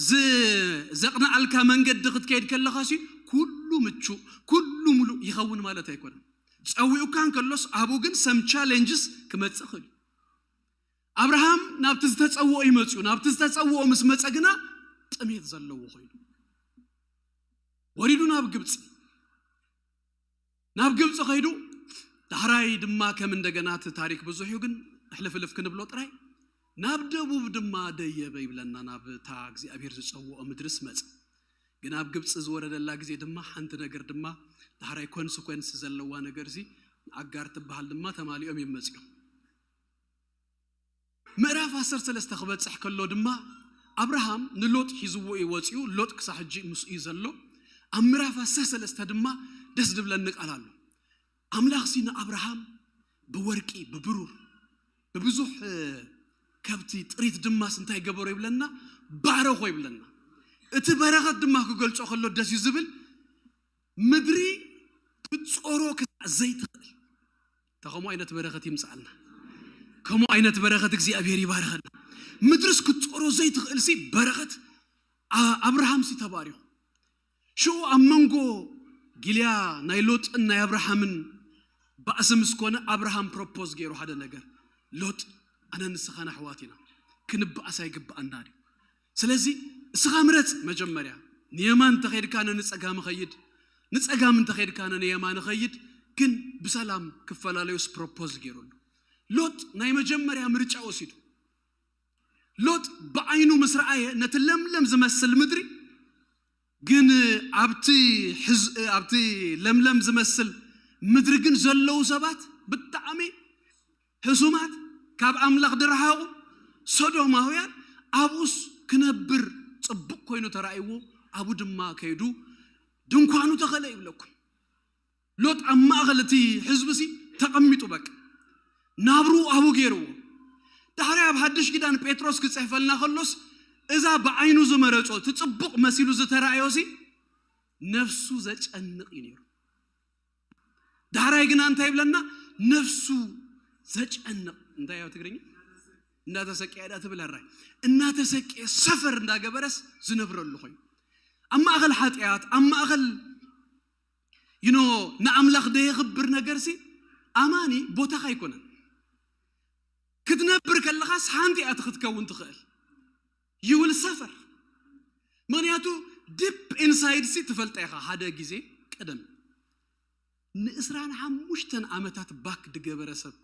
ዝ- ዘቕንዓልካ መንገዲ ክትከይድ ከለኻ ሲ ኩሉ ምቹእ፣ ኩሉ ሙሉእ ይኸውን ማለት ኣይኮነን። ፀዊኡካ እንከሎስ ኣብኡ ግን ሰም ቻሌንጅስ ክመፅእ ክእል እዩ። ኣብርሃም ናብቲ ዝተፀውኦ ይመፅኡ። ናብቲ ዝተፀውኦ ምስ መፀ ግና ጥሜት ዘለዎ ኮይኑ ወሪዱ ናብ ግብፂ። ናብ ግብፂ ከይዱ ዳሕራይ ድማ ከም እንደገና እቲ ታሪክ ብዙሕ እዩ፣ ግን ሕልፍልፍ ክንብሎ ጥራይ። ናብ ደቡብ ድማ ደየበ ይብለና፣ ናብ እታ እግዚኣብሔር ዝፀውኦ ምድርስ መፀ። ግን ኣብ ግብፂ ዝወረደላ ግዜ ድማ ሓንቲ ነገር ድማ ዳሕራይ ኮንስኮንስ ዘለዋ ነገር ሲ ኣጋር ትበሃል ድማ ተማሊኦም እዮም መፂኦም። ምዕራፍ ዓሰርተ ሰለስተ ክበፅሕ ከሎ ድማ ኣብርሃም ንሎጥ ሒዝዎ እዩ ወፂኡ። ሎጥ ክሳብ ሕጂ ምስኡ እዩ ዘሎ። ኣብ ምዕራፍ ዓሰርተ ሰለስተ ድማ ደስ ዝብለኒ ቃል ኣሎ። ኣምላኽ ሲ ንኣብርሃም ብወርቂ ብብሩር ብብዙሕ እ፣ ከብቲ ጥሪት ድማስ እንታይ ገበሮ ይብለና? ባረኾ ይብለና። እቲ በረኸት ድማ ክገልጾ ከሎ ደስ እዩ ዝብል። ምድሪ ክትጾሮ ክሳዕ ዘይትኽእል። እንተ ከምኡ ዓይነት በረኸት ይምፅኣልና። ከምኡ ዓይነት በረኸት እግዚኣብሔር ይባርኸና። ምድርስ ክትጾሮ ዘይትኽእል ሲ በረኸት ኣ- ኣብርሃም ሲ ተባሪኹ። ሽኡ ኣብ መንጎ ጊልያ ናይ ሎጥን ናይ ኣብርሃምን ባእሲ ምስ ኮነ ኣብርሃም ፕሮፖዝ ገይሩ ሓደ ነገር፣ ሎጥ ኣነ ንስኻን ኣሕዋት ኢና፣ ክንበኣስ ኣይግብኣና ድዩ? ስለዚ እስኻ ምረፅ መጀመርያ፣ ንየማን እንተኸይድካ ኣነ ንፀጋም እኸይድ፣ ንፀጋም እንተኸይድካ ኣነ ንየማን እኸይድ፣ ግን ብሰላም ክፈላለዩስ ፕሮፖዝ ገይሩሉ። ሎጥ ናይ መጀመርያ ምርጫ ወሲዱ። ሎጥ ብዓይኑ ምስ ረኣየ ነቲ ለምለም ዝመስል ምድሪ ግን ኣብቲ ሕዝ- ኣብቲ ለምለም ዝመስል ምድሪ ግን ዘለዉ ሰባት ብጣዕሚ ሕሱማት፣ ካብ ኣምላኽ ድረሃቑ ሶዶማውያን። ኣብኡስ ክነብር ጽቡቕ ኮይኑ ተራእይዎ፣ ኣብኡ ድማ ከይዱ ድንኳኑ ተኸለ ይብለኩም። ሎጥ ኣብ ማእኸል እቲ ሕዝቢ ሲ ተቐሚጡ በቃ ናብሩ ኣብኡ ገይርዎ። ዳሕራይ ኣብ ሓድሽ ኪዳን ጴጥሮስ ክጽሕፈልና ከሎስ እዛ ብዓይኑ ዝመረጾ እቲ ጽቡቕ መሲሉ ዝተራእዮ ሲ ነፍሱ ዘጨንቕ እዩ ነይሩ። ዳሕራይ ግና እንታይ ይብለና? ነፍሱ ዘጨንቕ እንታይ ያው ትግርኛ እንዳተሰቀየ ዳ ትብል ኣራይ እናተሰቀየ ሰፈር እንዳገበረስ ዝነብረሉ ኮይኑ ኣብ ማእኸል ሓጢኣት ኣብ ማእኸል ይኖ ንኣምላኽ ደየኽብር ነገርሲ ኣማኒ ቦታኻ ኣይኮነን። ክትነብር ከለኻስ ሓንቲ እያ ክትከውን ትኽእል። You will suffer። ምኽንያቱ ዲፕ ኢንሳይድ ሲ ትፈልጠ ኢኻ። ሓደ ግዜ ቀደም ንእስራን ሓሙሽተን ዓመታት ባክ ድገበረ ሰብ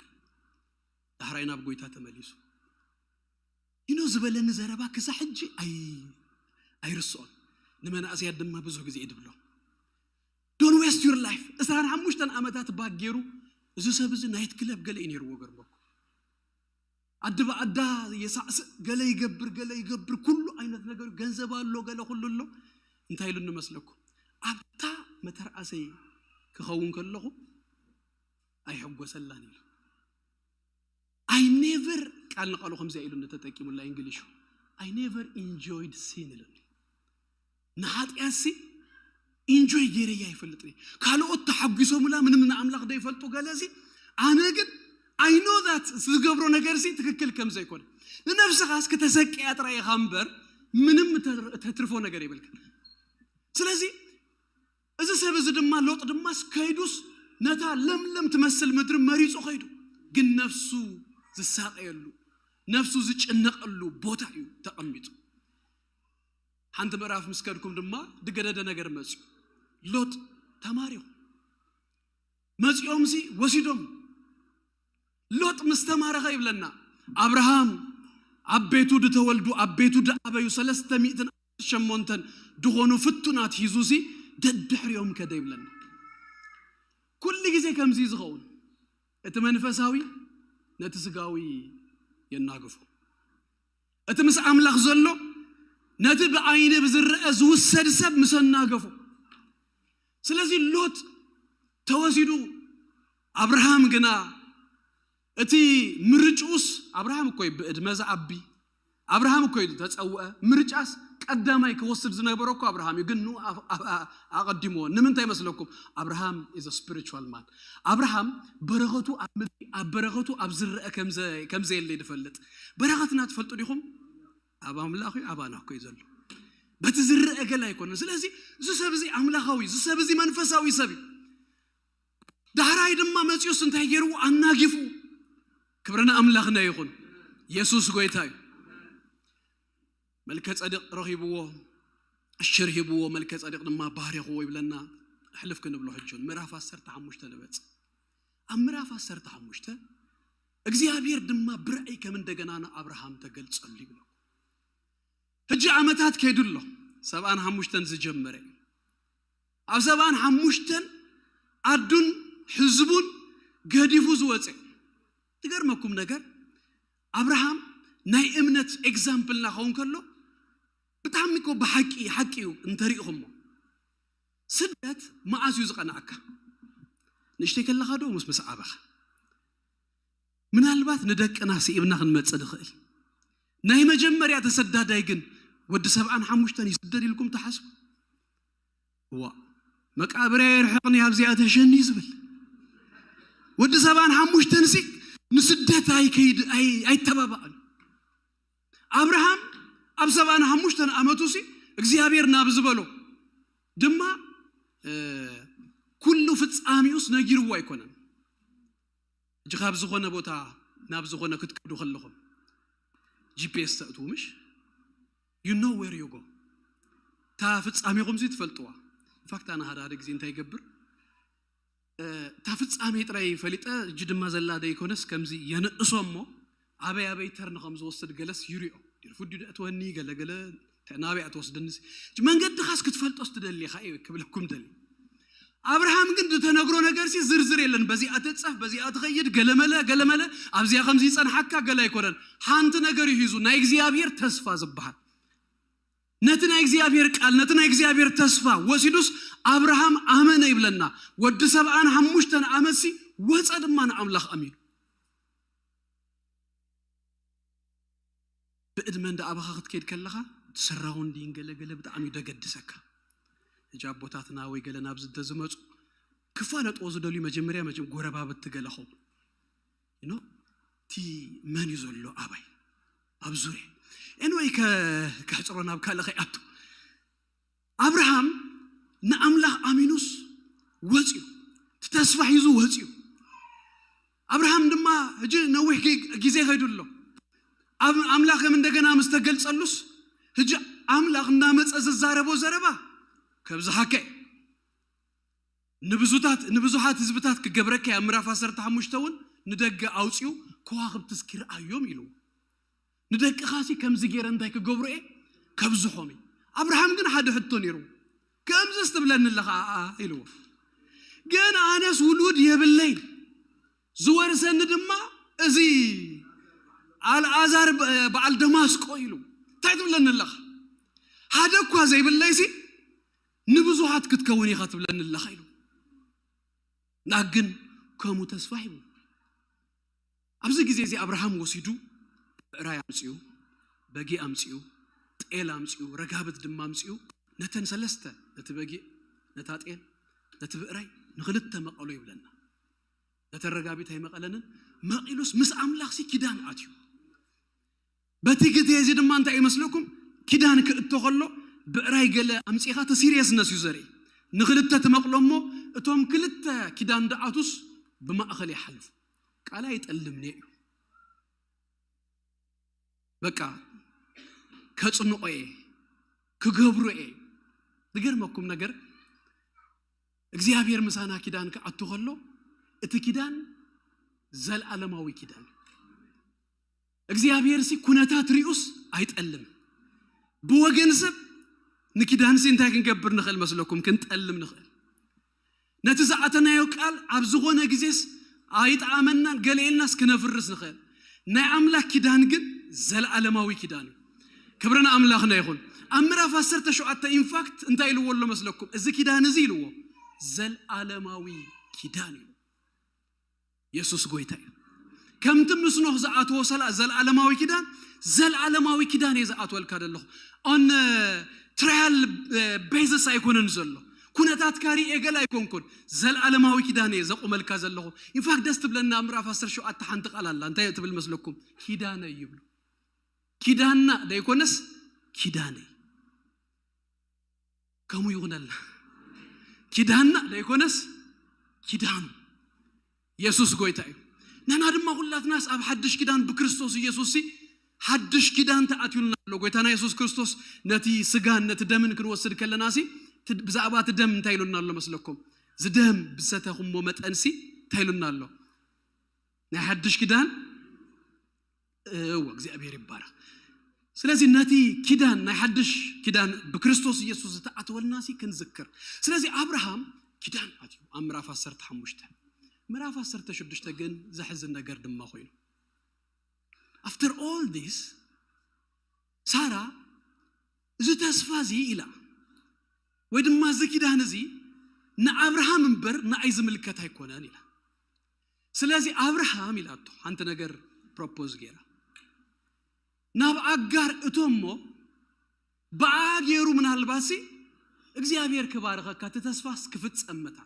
ዳሕራይ ናብ ጎይታ ተመሊሱ። ኢኖ ዝበለኒ ዘረባ ክሳብ ሕጂ ኣይ ኣይርስኦን። ንመናእሰያት ድማ ብዙሕ ግዜ እድብሎ፣ don't waste your life። ዕስራን ሓሙሽተን ዓመታት ባክ ገይሩ፣ እዚ ሰብ እዚ ናይት ክለብ ገለ እዩ ነይርዎ። ገርመኩ ኣዲ ብኣዳ የሳዕስእ፣ ገለ ይገብር፣ ገለ ይገብር፣ ኩሉ ዓይነት ነገር፣ ገንዘብ ኣሎ፣ ገለ ኩሉ ኣሎ። እንታይ ኢሉ ንመስለኩም? ኣብታ መተርኣሰይ ክኸውን ከለኹ ኣይሕጎሰላን ኢሉ። I never፣ ቃል ንቃሉ ከምዚኣ ኢሉ እንተጠቂሙላ እንግሊሹ፣ I never enjoyed sin ኢሉኒ። ንሓጢኣትሲ ኢንጆይ ገይረያ ይፈልጥኒ። ካልኦት ተሓጒሶምላ ምንም ንኣምላኽ ዘይፈልጡ ገለሲ፣ ኣነ ግን I know that ዝገብሮ ነገርሲ ትክክል ከም ዘይኮነ። ንነፍስኻስ ከተሰቅያ ጥራይ ኢኻ እምበር ምንም እተ- እተትርፎ ነገር የብልካ። ስለዚ እዚ ሰብ እዚ ድማ ሎጥ ድማስ ከይዱስ ነታ ለምለም ትመስል ምድሪ መሪጹ ከይዱ፣ ግን ነፍሱ ዝሳቀየሉ፣ ነፍሱ ዝጭነቀሉ ቦታ እዩ ተቐሚጡ። ሓንቲ ምዕራፍ ምስ ከድኩም ድማ ዝገደደ ነገር መፅዩ። ሎጥ ተማሪኹ መፂኦምሲ ወሲዶም። ሎጥ ምስ ተማረኸ ይብለና ኣብርሃም ኣብ ቤቱ ዝተወልዱ ኣብ ቤቱ ዝዓበዩ ሰለስተ ሚእትን ሸሞንተን ዝኾኑ ፍቱናት ሒዙሲ ደድሕሪኦም ከደ ይብለና። ኩሉ ግዜ ከምዚ ዝኸውን እቲ መንፈሳዊ ነቲ ስጋዊ የናግፎ። እቲ ምስ ኣምላኽ ዘሎ ነቲ ብዓይኒ ብዝረአ ዝውሰድ ሰብ ምስ ኣናገፎ። ስለዚ ሎጥ ተወሲዱ፣ ኣብርሃም ግና እቲ ምርጭኡስ ኣብርሃም እኮ እዩ ብእድመ ዝዓቢ ኣብርሃም እኮ እዩ ተጸውዐ። ምርጫስ ቀዳማይ ክወስድ ዝነበረ እኮ ኣብርሃም እዩ፣ ግን ንኡ ኣፍ- ኣፍ- ኣ- ኣቐዲምዎ። ንምንታይ መስለኩም? ኣብርሃም is a spiritual man። ኣብርሃም በረኸቱ ኣብ ምድሪ ኣብ በረኸቱ ኣብ ዝረአ ከምዘ- ከምዘየለ ድፈልጥ። በረኸትና ትፈልጡ ዲኹም? ኣብ ኣምላኽ እዩ፣ ኣባና እኮ እዩ ዘሎ። በቲ ዝረአ ገላ ኣይኮነን። ስለዚ እዚ ሰብ እዚ ኣምላኻዊ እዩ፣ እዚ ሰብ እዚ መንፈሳዊ ሰብ እዩ። ዳሕራይ ድማ መፂኡስ እንታይ ገይርዎ? ኣናጊፉ። ክብሪ ንኣምላኽና ይኹን። የሱስ ጎይታ እዩ። መልከ ጸዲቕ ረኺብዎ፣ ዕሽር ሂብዎ፣ መልከ ጸዲቕ ድማ ባሪኽዎ ይብለና። ሕልፍ ክንብሎ ሕጂ እውን ምዕራፍ ዓሰርተ ሓሙሽተ ንበጽ። ኣብ ምዕራፍ ዓሰርተ ሓሙሽተ እግዚኣብሔር ድማ ብርዒ ከም እንደገና ንኣብርሃም ተገልጸሉ ይብሎ። ሕጂ ዓመታት ከይዱ ኣሎ። ሰብኣን ሓሙሽተን ዝጀመረ እዩ። ኣብ ሰብኣን ሓሙሽተን ዓዱን ህዝቡን ገዲፉ ዝወፀ። ትገርመኩም ነገር ኣብርሃም ናይ እምነት ኤግዛምፕል ናኸውን ከሎ ብጣዕሚ እኮ ብሓቂ ሓቂ እዩ እንተሪእኹሞ። ስደት መዓስ እዩ ዝቐንኣካ? ንእሽተይ ከለኻ ዶ ምስ ምስ ዓበኻ? ምናልባት ንደቅና ስኢብና ክንመጽእ ንኽእል። ናይ መጀመርያ ተሰዳዳይ ግን ወዲ ሰብዓን ሓሙሽተን ይስደድ ኢልኩም ትሓስቡ? እዋ መቃብርያ የርሕቕኒ ኣብዚኣ ተሸኒ ዝብል ወዲ ሰብዓን ሓሙሽተን ሲ ንስደት ኣይከይድ ኣይ- ኣይተባባዕን። ኣብርሃም ኣብ ሰብዓን ሓሙሽተን ዓመቱ ሲ እግዚኣብሔር ናብ ዝበሎ ድማ እ፣ ኩሉ ፍጻሜኡስ ነጊርዎ ኣይኮነን። ሕጂ ካብ ዝኾነ ቦታ ናብ ዝኾነ ክትከዱ ከለኹም ጂፒኤስ ተእትዉ ምሽ you know where you go። እታ ፍጻሜኹም ዚ ትፈልጥዋ። ኢንፋክት ኣነ ሓደ ሓደ ግዜ እንታይ ይገብር እ፣ እታ ፍጻሜ ጥራይ ፈሊጠ እጂ ድማ ዘላ ደይኮነስ ከምዚ የንእሶ እሞ ኣበይ ኣበይ ተርን ከም ዝወስድ ገለስ ይሪኦ። ዲርፉድ ዲዩ ደእትወኒ ገለገለ ናበይ ትወስድኒ? መንገድኻስ ክትፈልጦስ ትደሊ ኢኻ እዩ ክብለኩም ደሊ። ኣብርሃም ግን ዝተነግሮ ነገር ሲ ዝርዝር የለን። በዚኣ ትጻፍ፣ በዚኣ ትኸይድ፣ ገለመለ ገለመለ፣ ኣብዚኣ ከምዚ ይጸንሓካ ገለ ኣይኮነን። ሓንቲ ነገር እዩ ሂዙ፣ ናይ እግዚኣብሔር ተስፋ ዝበሃል። ነቲ ናይ እግዚኣብሔር ቃል፣ ነቲ ናይ እግዚኣብሔር ተስፋ ወሲዱስ ኣብርሃም ኣመነ ይብለና። ወዲ ሰብኣን ሓሙሽተን ዓመት ሲ ወጸ ድማ ንኣምላኽ ኣሚኑ። ብእድመ እንዳ ኣባኻ ክትከይድ ከለኻ ትሰራውን ድን ገለ ገለ ብጣዕሚ እዩ ደገድሰካ። ሕጂ ኣቦታትና ወይ ገለ ናብዚ እንተዝመፁ ክፋለጥዎ ዝደልዩ መጀመርያ መጀ ጎረባብቲ ገለ ኸውን ኖ እቲ መን እዩ ዘሎ ኣባይ ኣብ ዙርያ ኤንወይ ከሕፅሮ ናብ ካልእ ከይኣቱ ኣብርሃም ንኣምላኽ ኣሚኑስ ወፅዩ እቲ ተስፋ ሒዙ ወፅዩ ኣብርሃም ድማ ሕጂ ነዊሕ ጊ- ጊዜ ከይዱ ኣሎ ኣብ ኣምላኽ ከም እንደገና ምስ ተገልጸሉስ ሕጂ ኣምላኽ እናመፀ ዝዛረቦ ዘረባ ከብዝሓከ ንብዙታት ንብዙሓት ህዝብታት ክገብረካ ኣብ ምዕራፍ ዓሰርተ ሓሙሽተ እውን ንደገ ኣውፅኡ ከዋኽብትስ ክርኣዮም ኢሉ። ንደቅኻሲ ከምዚ ገይረ እንታይ ክገብሮ እየ? ከብዝሖም እዩ። ኣብርሃም ግን ሓደ ሕቶ ነይሩ። ከምዚስ ትብለኒ ኣለኻ ኣኣ ኢልዎ። ግን ኣነስ ውሉድ የብለይ፣ ዝወርሰኒ ድማ እዚ ኣልኣዛር በ- በዓል ደማስቆ ኢሉ። እንታይ ትብለኒ ኣለኻ? ሓደ እኳ ዘይብለይሲ ንብዙሃት ክትከውን ኢኻ ትብለኒ ኣለኻ ኢሉ። ና ግን ከምኡ ተስፋ ሂቡ። ኣብዚ ግዜ እዚ ኣብርሃም ወሲዱ ብዕራይ ኣምጺኡ፣ በጊ ኣምጺኡ፣ ጤል ኣምጺኡ፣ ረጋብት ድማ ኣምጺኡ፣ ነተን ሰለስተ፣ ነቲ በጊ፣ ነታ ጤል፣ ነቲ ብዕራይ ንኽልተ መቐሎ ይብለና። ነተን ረጋቢት ኣይመቐለንን፣ መቒሉስ ምስ ኣምላኽሲ ኪዳን ኣትዩ። በቲ ግዜ እዚ ድማ እንታይ ይመስለኩም? ኪዳን ክእቶ ከሎ ብዕራይ ገለ ኣምጺኻ እቲ ሲሪየስነስ እዩ ዘርኢ። ንኽልተ ትመቕሎ እሞ እቶም ክልተ ኪዳን ደኣቱስ ብማእኸል ይሓልፉ። ቃል ኣይጠልምኒ እዩ። በቃ ከጽንቆ እየ፣ ክገብሮ እየ። ዝገርመኩም ነገር እግዚኣብሔር ምሳና ኪዳን ክኣቱ ከሎ እቲ ኪዳን ዘልዓለማዊ ኪዳን እዩ። እግዚኣብሔር ሲ ኩነታት ሪኡስ ኣይጠልምን። ብወገን ሰብ ንኪዳን ሲ እንታይ ክንገብር ንኽእል መስለኩም? ክንጠልም ንኽእል። ነቲ ዝኣተናዮ ቃል ኣብ ዝኾነ ግዜስ ኣይጠኣመናን ገለ ኢልናስ ክነፍርስ ንኽእል። ናይ ኣምላኽ ኪዳን ግን ዘልዓለማዊ ኪዳን እዩ። ክብሪ ንኣምላኽና ይኹን። ኣብ ምዕራፍ ዓሰርተ ሸውዓተ ኢንፋክት እንታይ ኢልዎ ኣሎ መስለኩም? እዚ ኪዳን እዚ ኢልዎ ዘልዓለማዊ ኪዳን እዩ። የሱስ ጎይታ እዩ። ከምቲ ምስ ኖህ ዝኣተዎ ሰላ- ዘልዓለማዊ ኪዳን፣ ዘልዓለማዊ ኪዳን እየ ዝኣትወልካ ዘለኹ። ኦን ትራያል ቤዝስ ኣይኮነን ዘሎ። ኩነታትካ ሪኤ ገለ ኣይኮንኩን። ዘልዓለማዊ ኪዳን እየ ዘቑመልካ ዘለኹ። ኢንፋክት ደስ ትብለና ኣብ ምዕራፍ ዓሰርተ ሸውዓተ ሓንቲ ቃል ኣላ። እንታይ ትብል መስለኩም? ኪዳነይ ይብሉ። ኪዳና ደይኮነስ ኪዳነይ። ከምኡ ይኹነልና። ኪዳና ደይኮነስ ኪዳኑ። የሱስ ጎይታ እዩ። ንሕና ድማ ኩላትናስ ኣብ ሓድሽ ኪዳን ብክርስቶስ ኢየሱስ ሲ ሓድሽ ኪዳን ተኣትዩልና ኣሎ። ጎይታና የሱስ ክርስቶስ ነቲ ስጋን ነቲ ደምን ክንወስድ ከለና ሲ እቲ- ብዛዕባ እቲ ደም እንታይ ኢሉና ኣሎ መስለኩም? ዝደም ብሰተኹሞ መጠን ሲ እንታይ ኢሉና ኣሎ? ናይ ሓድሽ ኪዳን እወ እግዚኣብሔር ይባረክ። ስለዚ ነቲ ኪዳን ናይ ሓድሽ ኪዳን ብክርስቶስ ኢየሱስ ዝተኣተወልና ሲ ክንዝክር። ስለዚ ኣብርሃም ኪዳን ኣትዩ ኣብ ምዕራፍ ዓሰርተ ሓሙሽተ። ምዕራፍ ዓሰርተ ሽዱሽተ ግን ዘሕዝን ነገር ድማ ኮይኑ። After all this ሳራ እዚ ተስፋ እዚ ኢላ ወይ ድማ እዚ ኪዳን እዚ ንኣብርሃም እምበር ንኣይ ዝምልከት ኣይኮነን ኢላ። ስለዚ ኣብርሃም ኢላቶ ሓንቲ ነገር ፕሮፖዝ ገይራ ናብ ኣጋር እቶ እሞ ብኣ ገይሩ ምናልባሲ እግዚኣብሔር ክባርኸካ እቲ ተስፋስ ክፍጸም መታን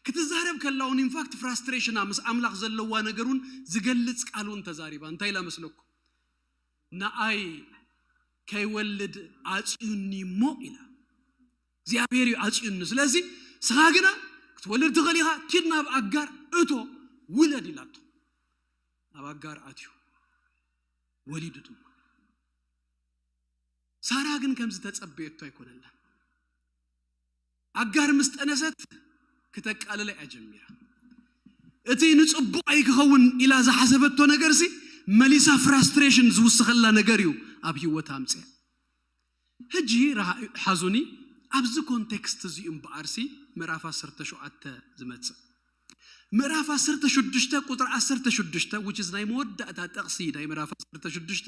ክትዛረብ ከላ እውን ኢንፋክት ፍራስትሬሽና ምስ ኣምላኽ ዘለዋ ነገር እውን ዝገልጽ ቃል እውን ተዛሪባ እንታይ ኢላ መስለኩም ንኣይ ከይወልድ ኣጽዩኒ እሞ ኢላ እግዚኣብሔር እዩ ኣጽዩኒ ስለዚ ስኻ ግና ክትወልድ ትኽእል ኢኻ ኪድ ናብ ኣጋር እቶ ውለድ ኢላቶ ኣብ ኣጋር ኣትዩ ወሊዱ ድማ ሳራ ግን ከምዚ ተጸበየቶ ኣይኮነላን ኣጋር ምስ ጠነሰት ክተቃልለ እያ ጀሚራ እቲ ንጽቡቕ ኣይክኸውን ኢላ ዝሓሰበቶ ነገር ሲ መሊሳ ፍራስትሬሽን ዝውስኸላ ነገር እዩ ኣብ ህይወት ኣምፅያ ሕጂ ሓዙኒ ኣብዚ ኮንቴክስት እዚ እምበኣርሲ ምዕራፍ ዓሰርተ ሸውዓተ ዝመፅእ ምዕራፍ ዓሰርተ ሽዱሽተ ቁጥሪ ዓሰርተ ሽዱሽተ which is ናይ መወዳእታ ጠቕሲ ናይ ምዕራፍ ዓሰርተ ሽዱሽተ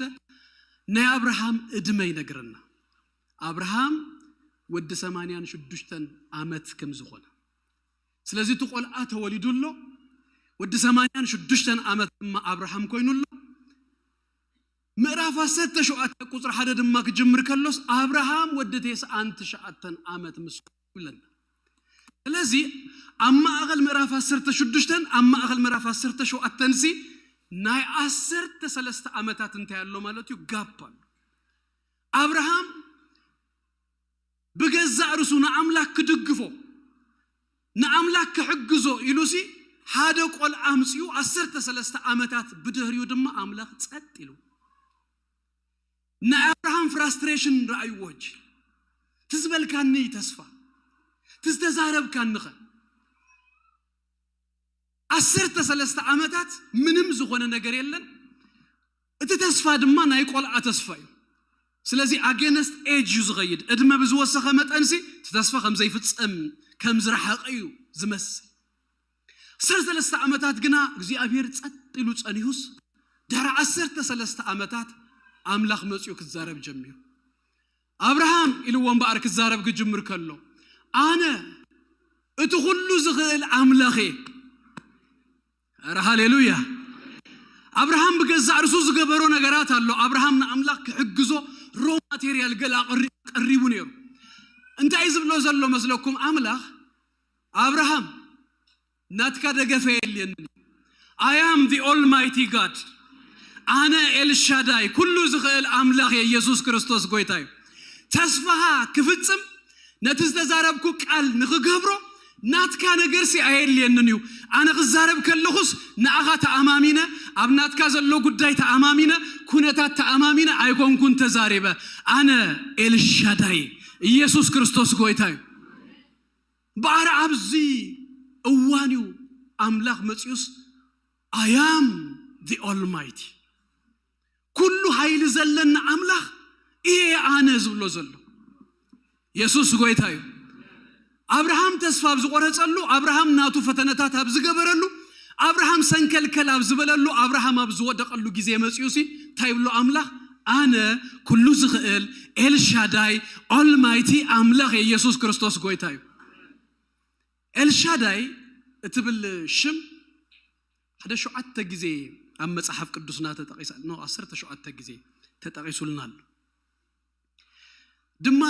ናይ ኣብርሃም እድመ ይነግረና ኣብርሃም ወዲ ሰማንያን ሽዱሽተን ዓመት ከም ዝኾነ ስለዚ እቲ ቆልዓ ተወሊዱ ኣሎ ወዲ ሰማንያን ሽዱሽተን ዓመት ድማ ኣብርሃም ኮይኑ ኣሎ ምዕራፍ ዓሰርተ ሸውዓተ ቁፅሪ ሓደ ድማ ክጅምር ከሎስ ኣብርሃም ወዲ ተስዓን ትሽዓተን ዓመት ምስ ይብለና ስለዚ ኣብ ማእኸል ምዕራፍ ዓሰርተ ሽዱሽተን ኣብ ማእኸል ምዕራፍ ዓሰርተ ሸውዓተን ሲ ናይ ዓሰርተ ሰለስተ ዓመታት እንታይ ኣሎ ማለት እዩ ጋፕ ኣሎ ኣብርሃም ብገዛእ ርሱ ንኣምላክ ክድግፎ ንኣምላክ ክሕግዞ ኢሉሲ ሓደ ቆልዓ ኣምፅኡ ዓሰርተ ሰለስተ ዓመታት ብድህሪኡ ድማ ኣምላክ ፀጥ ኢሉ ናይ ኣብርሃም ፍራስትሬሽን ረኣይዎ ሕጂ ትዝበልካኒ ተስፋ ትዝተዛረብካኒኸ ዓሰርተ ሰለስተ ዓመታት ምንም ዝኾነ ነገር የለን። እቲ ተስፋ ድማ ናይ ቆልዓ ተስፋ እዩ። ስለዚ against age እዩ ዝኸይድ። ዕድመ ብዝወሰኸ መጠንሲ እቲ ተስፋ ከም ዘይፍጸም ከም ዝረሓቐ እዩ ዝመስል። ዓሰርተ ሰለስተ ዓመታት ግና እግዚኣብሔር ጸጥ ኢሉ ጸኒሁስ ድሕሪ ዓሰርተ ሰለስተ ዓመታት ኣምላኽ መጺኡ ክዛረብ ጀሚሩ። ኣብርሃም ኢልዎ እምበኣር ክዛረብ ክጅምር ከሎ ኣነ እቲ ኩሉ ዝኽእል ኣምላኽ እየ። ኧረ ሃሌሉያ። ኣብርሃም ብገዛእ ርእሱ ዝገበሮ ነገራት ኣሎ። ኣብርሃም ንኣምላኽ ክሕግዞ ሮ ማቴርያል ገለ ኣቐሪ- ቀሪቡ ነይሩ። እንታይ እዩ ዝብሎ ዘሎ መስለኩም ኣምላኽ? ኣብርሃም ናትካ ደገፈ የልየኒ። I am the Almighty God። ኣነ ኤልሻዳይ ኩሉ ዝኽእል ኣምላኽ እየ። ኢየሱስ ክርስቶስ ጎይታ እዩ። ተስፋኻ ክፍጽም ነቲ ዝተዛረብኩ ቃል ንኽገብሮ ናትካ ነገርሲ ኣየድልየንን እዩ። ኣነ ክዛረብ ከለኹስ ንኣኻ ተኣማሚነ፣ ኣብ ናትካ ዘሎ ጉዳይ ተኣማሚነ፣ ኩነታት ተኣማሚነ ኣይኮንኩን ተዛሪበ። ኣነ ኤልሻዳይ፣ ኢየሱስ ክርስቶስ ጎይታ እዩ። በኣር ኣብዚ እዋን እዩ ኣምላኽ መፂኡስ I am the Almighty፣ ኩሉ ሓይሊ ዘለኒ ኣምላኽ እየ ኣነ ዝብሎ ዘሎ። የሱስ ጎይታ እዩ። ኣብርሃም ተስፋ ኣብ ዝቆረጸሉ፣ ኣብርሃም ናቱ ፈተነታት ኣብ ዝገበረሉ፣ ኣብርሃም ሰንከልከል ኣብ ዝበለሉ፣ ኣብርሃም ኣብ ዝወደቐሉ ግዜ መጺኡ ሲ እንታይ ይብሎ ኣምላኽ? ኣነ ኩሉ ዝኽእል ኤልሻዳይ ኦልማይቲ ኣምላኽ እየ። ኢየሱስ ክርስቶስ ጎይታ እዩ። ኤልሻዳይ እትብል ሽም ሓደ ሸውዓተ ግዜ ኣብ መጽሓፍ ቅዱስና ተጠቒሳ፣ ኖ፣ ዓሰርተ ሸውዓተ ግዜ ተጠቒሱልና ኣሎ። ድማ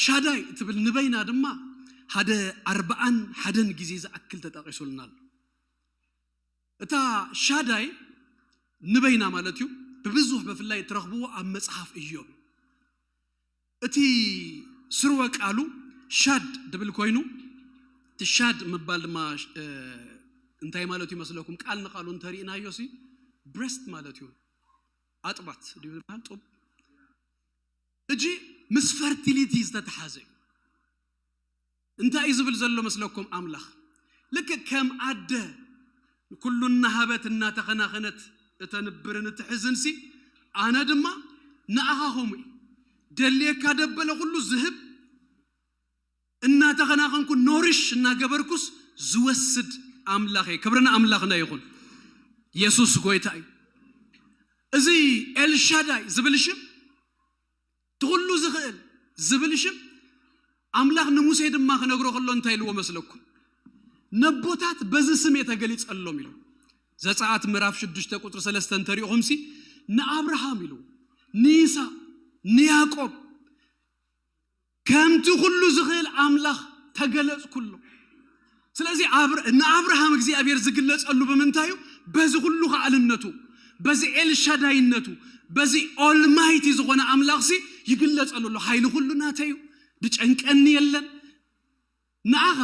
ሻዳይ እትብል ንበይና ድማ ሓደ ኣርብዓን ሓደን ግዜ ዝኣክል ተጠቒሱልና ኣሎ። እታ ሻዳይ ንበይና ማለት እዩ፣ ብብዙሕ ብፍላይ እትረኽብዎ ኣብ መጽሓፍ ኢዮብ። እቲ ስርወ ቃሉ ሻድ ድብል ኮይኑ፣ እቲ ሻድ ምባል ድማ፣ እ፣ እንታይ ማለት እዩ መስለኩም? ቃል ንቃሉ እንተሪእናዮ ሲ ብረስት ማለት እዩ። ኣጥባት ድዩ ዝበሃል? ጡብ። እጂ ምስ ፈርቲሊቲ ዝተተሓዘ እዩ። እንታይ እዩ ዝብል ዘሎ መስለኩም ኣምላኽ? ልክዕ ከም ኣደ ንኩሉ እናሃበት እናተኸናኸነት እተንብርን እትሕዝንሲ፣ ኣነ ድማ ንኣኻ ከምኡ እዩ። ደልየካ ደበለ ኩሉ ዝህብ፣ እናተኸናኸንኩ ኖሪሽ እናገበርኩስ ዝወስድ ኣምላኽ እየ። ክብሪ ንኣምላኽና ይኹን። የሱስ ጎይታ እዩ። እዚ ኤልሻዳይ ዝብል ሽም፣ እቲ ኩሉ ዝኽእል ዝብል ሽም፣ ኣምላኽ ንሙሴ ድማ ክነግሮ ከሎ እንታይ ኢልዎ መስለኩም? ነቦታት በዚ ስም እየ ተገሊጸሎም ኢሉ። ዘጸኣት ምዕራፍ ሽዱሽተ ቁጽሪ ሰለስተ እንተሪእኹምሲ፣ ንኣብርሃም ኢሉ፣ ንይስሐቅ፣ ንያዕቆብ፣ ከምቲ ኩሉ ዝኽእል ኣምላኽ ተገለጽኩሎ። ስለዚ ኣብር-፣ ንኣብርሃም እግዚኣብሔር ዝግለጸሉ ብምንታይ እዩ? በዚ ኩሉ ከኣልነቱ፣ በዚ ኤልሻዳይነቱ፣ በዚ ኦልማይቲ ዝኾነ ኣምላኽሲ ይግለጸሉ ኣሎ። ሓይሊ ኩሉ ናተይ እዩ፣ ድጨንቀኒ የለን። ንኣኻ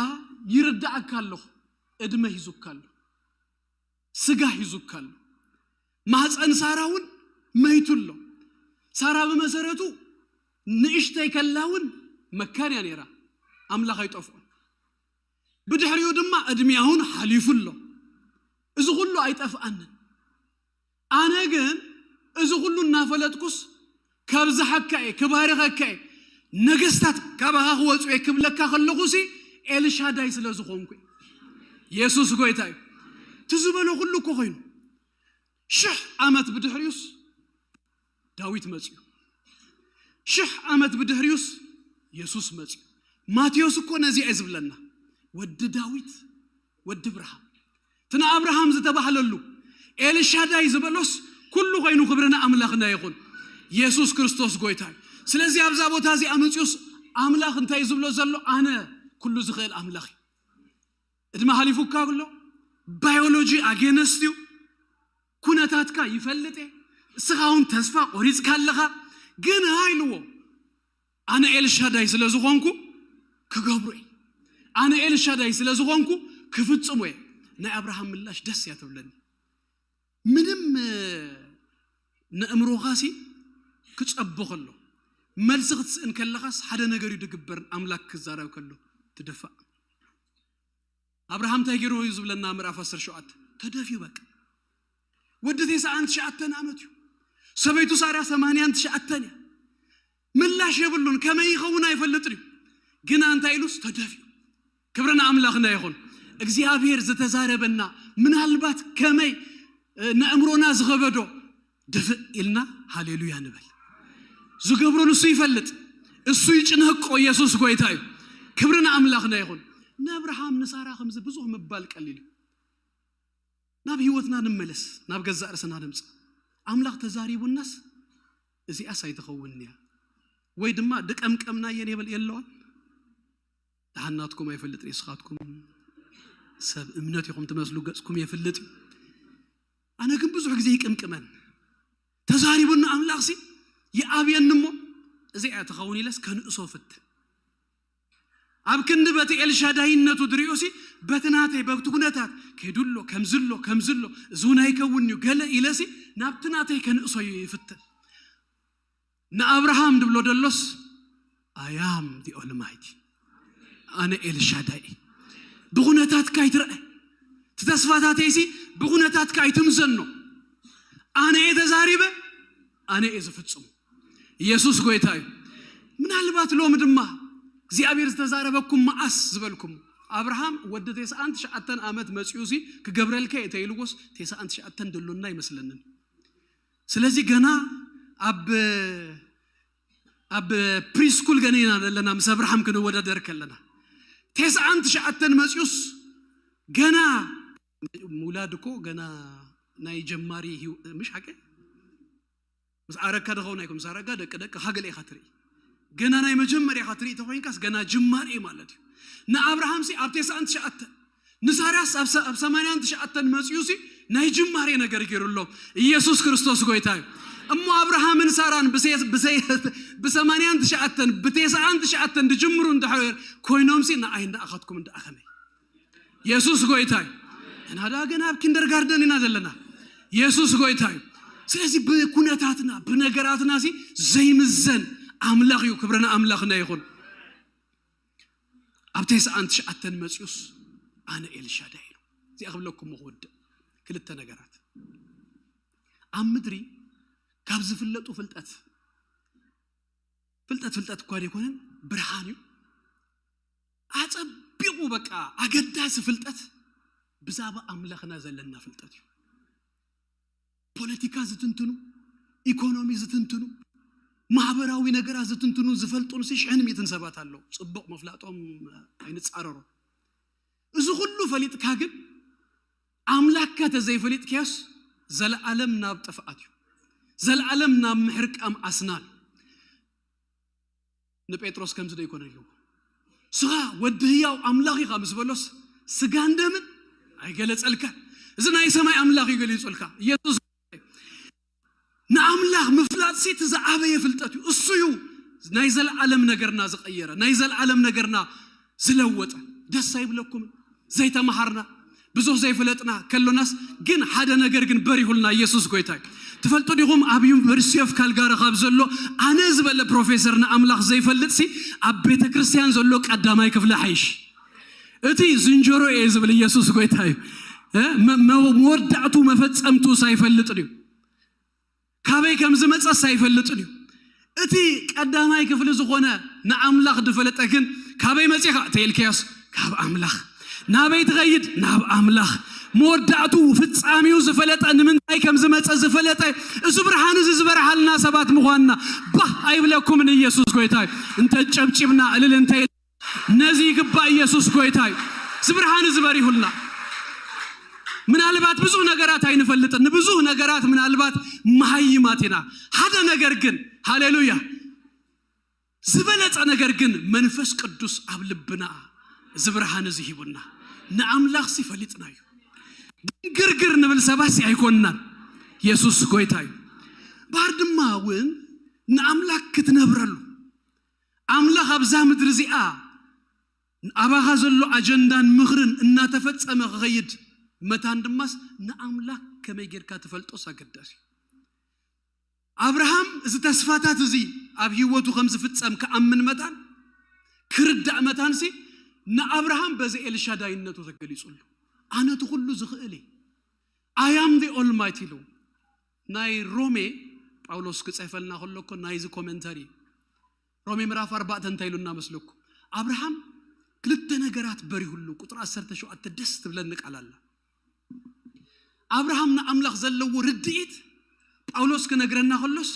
ይርድኣካ ኣለኹ፣ ዕድመ ሂዙካ ኣሎ፣ ስጋ ሂዙካ ኣሎ። ማህፀን ሳራ እውን መይቱ ኣሎ። ሳራ ብመሰረቱ ንእሽተይ ከላ እውን መካን እያ ነይራ፣ ኣምላኽ ኣይጠፍኦን። ብድሕሪኡ ድማ ዕድሚኣ እውን ሓሊፉ ኣሎ። እዚ ኩሉ ኣይጠፍኣንን። ኣነ ግን እዚ ኩሉ እናፈለጥኩስ ከብዝሓካ እየ፣ ክባርኸካ እየ፣ ነገስታት ካባኻ ክወፁ እየ ክብለካ ከለኹሲ ኤልሻዳይ ስለ ዝኾንኩ እየ። የሱስ ጎይታ እዩ። እቲ ዝበሎ ኩሉ እኮ ኮይኑ፣ ሽሕ ዓመት ብድሕሪኡስ ዳዊት መፅዩ። ሽሕ ዓመት ብድሕሪኡስ የሱስ መፅዩ። ማቴዎስ እኮ ነዚኣ እዩ ዝብለና፣ ወዲ ዳዊት፣ ወዲ ብርሃን። እቲ ንኣብርሃም ዝተባህለሉ ኤልሻዳይ ዝበሎስ ኩሉ ኮይኑ ክብሪ ንኣምላኽና ይኹን። የሱስ ክርስቶስ ጎይታ እዩ። ስለዚ ኣብዛ ቦታ እዚኣ መፅዩስ ኣምላኽ እንታይ እዩ ዝብሎ ዘሎ? ኣነ ኩሉ ዝኽእል ኣምላኽ እዩ። ዕድመ ሓሊፉካ ኣሎ። ባዮሎጂ ኣጌነስት እዩ። ኩነታትካ ይፈልጥ እየ። እስኻ እውን ተስፋ ቆሪጽካ ኣለኻ። ግን ሃይልዎ፣ ኣነ ኤልሻዳይ ስለ ዝኾንኩ ክገብሮ እየ። ኣነ ኤልሻዳይ ስለ ዝኾንኩ ክፍጽሞ እየ። ናይ ኣብርሃም ምላሽ ደስ እያ ትብለኒ። ምንም፣ እ፣ ንእምሮኻሲ ክጸቦ ከሎ፣ መልሲ ክትስእን ከለኻስ ሓደ ነገር እዩ ድግበር፣ ኣምላክ ክዛረብ ከሎ ትድፋእ። ኣብርሃም እንታይ ገይሩ እዩ ዝብለና ምዕራፍ ዓሰርተ ሸውዓተ? ተደፍዩ በቃ። ወዲ ተስዓን ትሽዓተን ዓመት እዩ። ሰበይቱ ሳራ ሰማንያን ትሽዓተን እያ። ምላሽ የብሉን። ከመይ ይኸውን ኣይፈልጥን እዩ። ግና እንታይ ኢሉስ? ተደፍዩ። ክብሪ ንኣምላኽና ይኹን። እግዚኣብሔር ዝተዛረበና ምናልባት ከመይ፣ እ፣ ነእምሮና ዝኸበዶ ድፍእ ኢልና ሃሌሉያ ንበል። ዝገብሮ ንሱ ይፈልጥ። እሱ ይጭነቆ። ኢየሱስ ጎይታ እዩ። ክብሪ ንኣምላኽና ይኹን። ንኣብርሃም ንሳራ ከምዚ ብዙሕ ምባል ቀሊል እዩ። ናብ ህይወትና ንመለስ፣ ናብ ገዛእ ርእስና ንምጻእ። ኣምላኽ ተዛሪቡናስ እዚኣስ ኣይትኸውን እያ ወይ ድማ ድቀምቀምናየን የብል የለዋን። ደሓን ናትኩም ኣይፈልጥን እዩ። ንስኻትኩም ሰብ እምነት ኢኹም ትመስሉ፣ ገጽኩም የፍልጥ እዩ። ኣነ ግን ብዙሕ ግዜ ይቅምቅመን። ተዛሪቡና ኣምላኽሲ ይኣብየኒ እሞ እዚኣ ትኸውን ኢለስ ከንእሶ ፍትን። ኣብ ክንዲ በቲ ኤልሻዳይነቱ ድሪኡሲ በቲ ናተይ በብቲ ኩነታት ከይዱ ኣሎ፣ ከምዚ ኣሎ፣ ከምዚ ኣሎ፣ እዚ እውን ኣይከውን እዩ ገለ ኢለሲ ናብቲ ናተይ ከንእሶ ይፍትን። ንኣብርሃም ድብሎ ደሎስ I am the Almighty፣ ኣነ ኤልሻዳይ። ብኩነታትካ ኣይትርአ። እቲ ተስፋታተይሲ ብኩነታትካ ኣይትምዘኖ። ኣነ እየ ተዛሪበ፣ ኣነ እየ ዝፍጽሙ። ኢየሱስ ጎይታ እዩ። ምናልባት ሎሚ ድማ እግዚኣብሔር ዝተዛረበኩም መዓስ ዝበልኩም፣ ኣብርሃም ወዲ ተስዓን ትሽዓተን ዓመት መጺኡ ሲ ክገብረልካ እየ ተይልዎስ ተስዓን ትሽዓተን ደሎና ኣይመስለንን። ስለዚ ገና ኣብ ኣብ ፕሪስኩል ገና ኢና ዘለና ምስ ኣብርሃም ክንወዳደር ከለና። ተስዓን ትሽዓተን መጺኡስ ገና ምውላድ እኮ ገና ናይ ጀማሪ ህይወ-፣ ምሽ ሓቂ? ምስ ኣረካ ድኸውን ኣይኮን፣ ምስ ኣረካ ደቂ ደቂ ሃገለ ኢኻ ትርኢ። ገና ናይ መጀመርያ ኢኻ ትርኢ ተኾይንካስ ገና ጅማሬ ማለት እዩ። ንኣብርሃምሲ ኣብ ተስዓን ትሽዓተን፣ ንሳራስ ኣብ ሰ-፣ ኣብ ሰማንያን ትሽዓተን መጺኡሲ ናይ ጅማሬ ነገር ገይሩ ኣሎ። ኢየሱስ ክርስቶስ ጎይታ እዩ። እሞ ኣብርሃምን ሳራን ብሰ-፣ ብሰ-፣ ብሰማንያን ትሽዓተን ብተስዓን ትሽዓተን ድጅምሩ እንድሕር ኮይኖምሲ ንኣይ እንዳኣኻትኩም እንዳኣኸመይ። ኢየሱስ ጎይታ እዩ። ንሕና ደኣ ገና ኣብ ኪንደርጋርደን ኢና ዘለና። ኢየሱስ ጎይታ እዩ። ስለዚ ብኩነታትና ብነገራትና ሲ ዘይምዘን ኣምላኽ እዩ። ክብሪ ንኣምላኽና ይኹን። ኣብ ተስዓን ትሽዓተን መጺኡስ ኣነ ኤልሻዳይ ኢሉ። እዚኣ ክብለኩም ክውድእ ክልተ ነገራት። ኣብ ምድሪ ካብ ዝፍለጡ ፍልጠት፣ ፍልጠት ፍልጠት እኳ ዘይኮነን ብርሃን እዩ። ኣጸቢቑ በቃ ኣገዳሲ ፍልጠት ብዛዕባ ኣምላኽና ዘለና ፍልጠት እዩ። ፖለቲካ ዝትንትኑ፣ ኢኮኖሚ ዝትንትኑ፣ ማህበራዊ ነገራት ዝትንትኑ ዝፈልጡን ሲ ሽሕን ሚእትን ሰባት ኣለዉ። ጽቡቕ ምፍላጦም ኣይንጻረሮ። እዚ ኩሉ ፈሊጥካ ግን ኣምላክካ ተዘይፈሊጥካዮስ ዘለዓለም ናብ ጥፍኣት እዩ። ዘለዓለም ናብ ምሕርቃም ኣስናን እዩ። ንጴጥሮስ ከምዚ ዶ ይኮነ ኢልዎ? ስኻ ወዲ ህያው ኣምላኽ ኢኻ ምስ በሎስ ስጋን ደምን ኣይገለጸልካ። እዚ ናይ ሰማይ ኣምላኽ እዩ ገሊጹልካ። ኢየሱስ ንኣምላኽ ምፍላጥ ሲ እቲ ዝዓበየ ፍልጠት እዩ። እሱ እዩ ናይ ዘለዓለም ነገርና ዝቐየረ፣ ናይ ዘለዓለም ነገርና ዝለወጠ። ደስ ኣይብለኩም? ዘይተመሃርና ብዙሕ ዘይፈለጥና ከሎናስ ግን ሓደ ነገር ግን በሪሁልና ኢየሱስ ጎይታ እዩ። ትፈልጡ ዲኹም? ኣብ ዩኒቨርሲቲ ኦፍ ካልጋሪ ካብ ዘሎ ኣነ ዝበለ ፕሮፌሰር ንኣምላኽ ዘይፈልጥ ሲ ኣብ ቤተ ክርስቲያን ዘሎ ቀዳማይ ክፍሊ ሓይሽ። እቲ ዝንጀሮ እየ ዝብል ኢየሱስ ጎይታ እዩ። እ? መ-፣ መ-፣ መወዳእቱ መፈጸምቱ ሳይፈልጥ ድዩ? ካበይ ከም ዝመጸስ ኣይፈልጥን እዩ። እቲ ቀዳማይ ክፍሊ ዝኾነ ንኣምላኽ ዝፈለጠ ግን ካበይ መጺኻ ተይልካዮስ ካብ ኣምላኽ። ናበይ ትኸይድ? ናብ ኣምላኽ። መወዳእቱ ፍጻሜኡ ዝፈለጠ፣ ንምንታይ ከም ዝመጸ ዝፈለጠ፣ እዚ ብርሃን እዚ ዝበርሃልና ሰባት ምዃንና ባህ ኣይብለኩምን? ኢየሱስ ጎይታ እዩ። እንተ ጨብጭብና እልል እንተ ነዚ ይግባእ። ኢየሱስ ጎይታ እዩ። እዚ ብርሃን እዚ በሪሁልና። ምናልባት ብዙሕ ነገራት ኣይንፈልጥን፣ ንብዙሕ ነገራት ምናልባት መሃይማት ኢና። ሓደ ነገር ግን፣ ሃሌሉያ፣ ዝበለጸ ነገር ግን መንፈስ ቅዱስ ኣብ ልብና እዚ ብርሃን እዚ ሂቡና ንኣምላኽ ሲ ፈሊጥና እዩ። ግርግር ንብል ሰባት ሲ ኣይኮንናን። ኢየሱስ ጎይታ እዩ። ባር ድማ እውን ንኣምላኽ ክትነብረሉ ኣምላኽ ኣብዛ ምድሪ እዚኣ ኣባኻ ዘሎ ኣጀንዳን ምኽርን እናተፈጸመ ክኸይድ መታን ድማስ ንኣምላኽ ከመይ ጌርካ ትፈልጦስ ኣገዳሲ እዩ። ኣብርሃም እዚ ተስፋታት እዚ ኣብ ህይወቱ ከም ዝፍጸም ክኣምን መታን ክርዳእ መታንሲ ንኣብርሃም በዚ ኤልሻዳይነቱ ተገሊጹሉ። ኣነ እቲ ኩሉ ዝኽእል እየ። I am the Almighty ኢሉ። ናይ ሮሜ ጳውሎስ ክጽሕፈልና ከሎ እኮ ናይዚ ኮመንተሪ ሮሜ ምዕራፍ ኣርባዕተ እንታይ ኢሉና መስለኩም? ኣብርሃም ክልተ ነገራት በሪሁሉ። ቁጥሪ ዓሰርተ ሸውዓተ ደስ ትብለኒ ቃል ኣላ። ኣብርሃም ንኣምላኽ ዘለዎ ርድኢት ጳውሎስ ክነግረና ከሎስ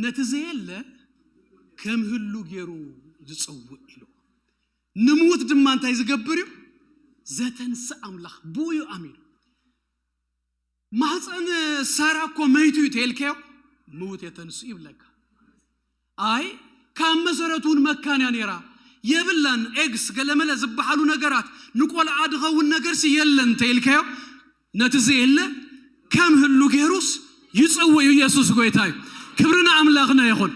ነቲ ዘየለ ከም ህሉ ገይሩ ዝጽውዕ ኢሉ። ንምዉት ድማ እንታይ ዝገብር እዩ? ዘተንስእ ኣምላኽ ብኡ እዩ ኣሚኑ። ማህፀን ሳራ እኮ መይቱ እዩ ተልካዮ፣ ምውት የተንሱ ይብለካ። ኣይ ካብ መሰረቱ እውን መካንያ ነይራ የብላን። ኤግስ ገለመለ ዝበሓሉ ነገራት ንቆልዓ ድኸውን ነገርሲ የለን ተልካዮ፣ ነቲ ዘየለ ከም ህሉ ገይሩስ ይጽውእ እዩ። ኢየሱስ ጎይታ እዩ። ክብሪ ንኣምላኽና ይኹን።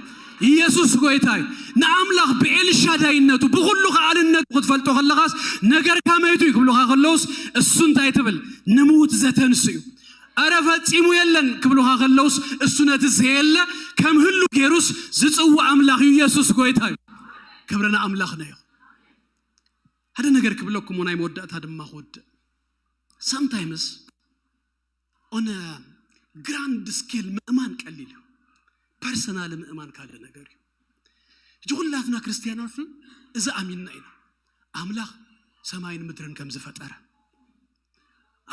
ኢየሱስ ጎይታ እዩ። ንኣምላኽ ብኤልሻዳይነቱ ብኹሉ ከኣልነቱ ክትፈልጦ ከለኻስ ነገርካ መይቱ እዩ ክብሉኻ ከለውስ እሱ እንታይ ትብል? ንምውት ዘተንሱ እዩ። ኣረ ፈጺሙ የለን ክብሉኻ ከለውስ እሱ ነቲ ዘየለ ከም ህሉ ገይሩስ ዝጽውእ ኣምላኽ እዩ። ኢየሱስ ጎይታ እዩ። ክብሪ ንኣምላኽና ይኹን። ሓደ ነገር ክብለኩም ናይ መወዳእታ ድማ ክወድእ። Sometimes on a grand scale ምእማን ቀሊል እዩ። ፐርሰናል ምእማን ካልእ ነገር እዩ። ሕጂ ኩላትና ክርስትያናት እዚ ኣሚንና ኢና። ኣምላኽ ሰማይን ምድርን ከም ዝፈጠረ፣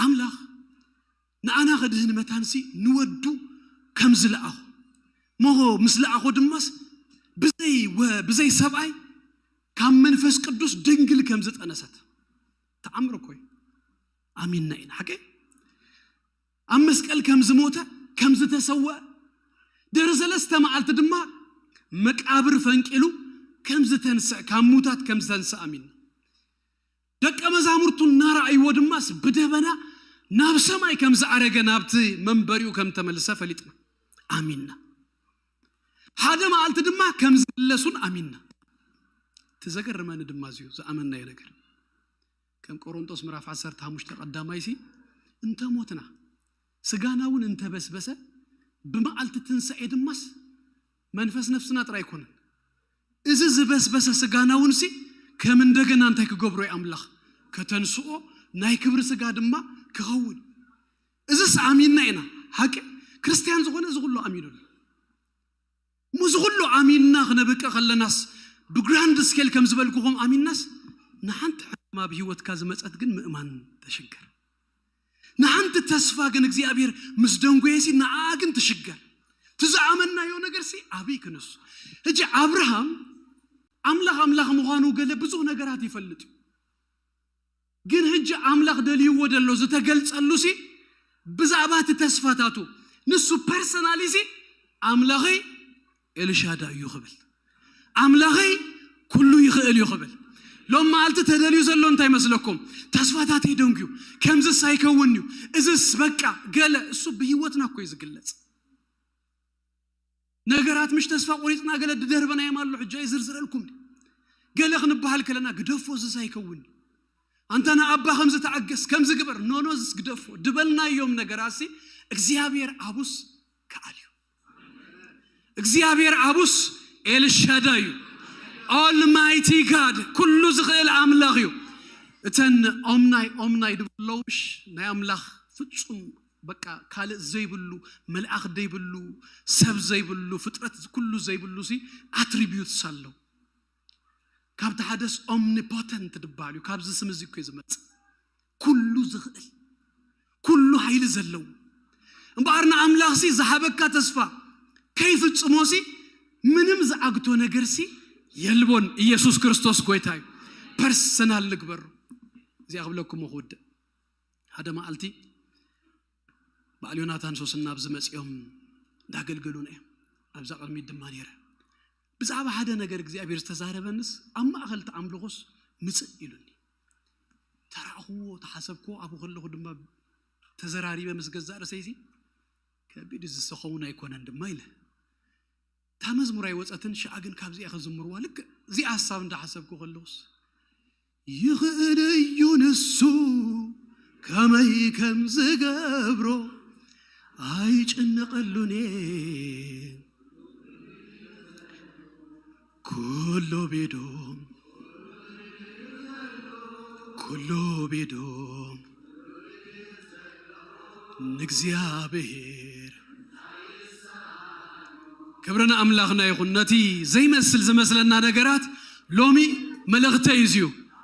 ኣምላኽ ንኣና ከድህን መታንሲ ንወዱ ከም ዝለኣኹ፣ ሞሆ ምስ ለኣኹ ድማስ ብዘይ ወ- ብዘይ ሰብኣይ ካብ መንፈስ ቅዱስ ድንግል ከም ዝጠነሰት ተኣምር እኮ እዩ። ኣሚንና ኢና። ሓቂ ኣብ መስቀል ከም ዝሞተ ከም ዝተሰወአ ድሕሪ ሰለስተ መዓልቲ ድማ መቃብር ፈንቂሉ ከም ዝተንስእ ካብ ሙታት ከም ዝተንስእ ኣሚንና። ደቀ መዛሙርቱ እናረኣይዎ ድማስ ብደበና ናብ ሰማይ ከም ዝኣረገ ናብቲ መንበሪኡ ከም ተመልሰ ፈሊጥና ኣሚንና። ሓደ መዓልቲ ድማ ከም ዝምለሱን ኣሚንና። እቲ ዘገርመኒ ድማ እዚዩ ዝኣመንናዮ ነገር ከም ቆሮንጦስ ምዕራፍ ዓሰርተ ሓሙሽተ ቀዳማይ ሲ እንተ ሞትና ስጋና እውን እንተበስበሰ ብመዓልቲ ትንሳኤ ድማስ መንፈስ ነፍስና ጥራይ ኣይኮነን። እዚ ዝበስበሰ ስጋና እውን ሲ ከም እንደገና እንታይ ክገብሮ እዩ ኣምላኽ? ከተንስኦ ናይ ክብሪ ስጋ ድማ ክኸውን። እዚስ ኣሚንና ኢና። ሓቂ ክርስትያን ዝኾነ እዚ ኩሉ ኣሚኑሉ። ምስ ኩሉ ኣሚንና ክነብቅዕ ከለናስ ብግራንድ ስኬል ከም ዝበልኩኹም ኣሚንናስ ንሓንቲ ሕማም ኣብ ህይወትካ ዝመፀት ግን ምእማን ተሽገር። ንሓንቲ ተስፋ ግን እግዚኣብሔር ምስ ደንጎየሲ ንኣ ግን ትሽገር። እቲ ዝኣመናዮ ነገርሲ ኣብይ ክንሱ። ሕጂ ኣብርሃም ኣምላኽ ኣምላኽ ምዃኑ ገለ ብዙሕ ነገራት ይፈልጥ እዩ። ግን ሕጂ ኣምላኽ ደልይዎ ደሎ ዝተገልጸሉ ሲ ብዛዕባ እቲ ተስፋታቱ ንሱ ፐርሰናሊ ሲ ኣምላኸይ ኤልሻዳ እዩ ክብል ኣምላኸይ ኩሉ ይኽእል እዩ ክብል ሎም መዓልቲ ተደልዩ ዘሎ እንታይ መስለኩም? ተስፋታተይ ደንጉዩ ከምዝስ ኣይከውን እዩ እዝስ በቃ ገለ እሱ ብህይወትና እኮ እዩ ዝግለጽ። ነገራት ምሽ ተስፋ ቆሪጽና ገለ ድደርበናዮም ኣሎ ሕጂ ኣይዝርዝረልኩም። ገለ ክንበሃል ከለና ግደፎ እዝስ ኣይከውን እዩ ኣንተ ንኣባ ከምዚ ተኣገስ ከምዚ ግበር ኖኖ እዝስ ግደፎ ድበልናዮም ነገራሲ እግዚኣብሔር ኣቡስ ከኣል እዩ። እግዚኣብሔር ኣቡስ ኤልሻዳይ እዩ። ኦልማይቲ ጋድ ኩሉ ዝኽእል ኣምላኽ እዩ። እተን ኦምናይ ኦምናይ ድብለውሽ ናይ ኣምላኽ ፍጹም በቃ ካልእ ዘይብሉ መልኣኽ ዘይብሉ ሰብ ዘይብሉ ፍጥረት ኩሉ ዘይብሉ ሲ ኣትሪቢዩትስ ኣለዉ። ካብቲ ሓደስ ኦምኒፖተንት ድበሃል እዩ። ካብዚ ስም እዚ እኮ እዩ ዝመጽእ። ኩሉ ዝኽእል ኩሉ ሓይሊ ዘለዎ እምበኣር ንኣምላኽሲ ዝሃበካ ተስፋ ከይፍጽሞሲ ምንም ዝኣግቶ ነገርሲ የልቦን። ኢየሱስ ክርስቶስ ጎይታ እዩ። ፐርሰናል ንግበሩ። እዚኣ ክብለኩም ክውድእ ሓደ መዓልቲ በዓል ዮናታን ሶስና ኣብዚ መጺኦም እንዳገልገሉና እዮም። ኣብዛ ቅድሚት ድማ ነይረ። ብዛዕባ ሓደ ነገር እግዚኣብሔር ዝተዛረበንስ ኣብ ማእኸል ተኣምልኾስ ምጽእ ኢሉኒ። ተራእኽዎ ተሓሰብክዎ ኣብኡ ከለኹ ድማ ተዘራሪበ ምስ ገዛእ ርእሰይሲ ከቢድ እዚ ዝኸውን ኣይኮነን ድማ ኢለ። እታ መዝሙር ኣይወጸትን ሽኣ ግን ካብዚኣ ከዝምርዋ ልክዕ እዚኣ ሓሳብ እንዳሓሰብኩ ከለኹስ ይኽእል እዩ ንሱ ከመይ ከም ዝገብሮ ኣይጭነቐሉን ኩሎ ቤዶ ኩሉ ቢዱ ንእግዚኣብሔር። ክብሪ ንኣምላኽና ይኹን። ነቲ ዘይመስል ዝመስለና ነገራት ሎሚ መልእኽተይ እዩ።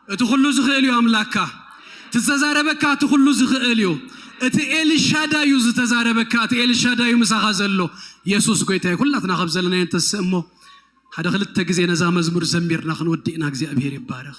እቲ ኩሉ ዝኽእል እዩ ኣምላክካ። እቲ ዝተዛረበካ እቲ ኩሉ ዝኽእል እዩ። እቲ ኤልሻዳይ እዩ ዝተዛረበካ፣ እቲ ኤልሻዳይ እዩ ምሳኻ ዘሎ። የሱስ ጎይታ እዩ። ኩላትና ካብ ዘለናዮ እንተስእ እሞ ሓደ ክልተ ግዜ ነዛ መዝሙር ዘሚርና ክንወድእና እግዚኣብሔር ይባረኽ።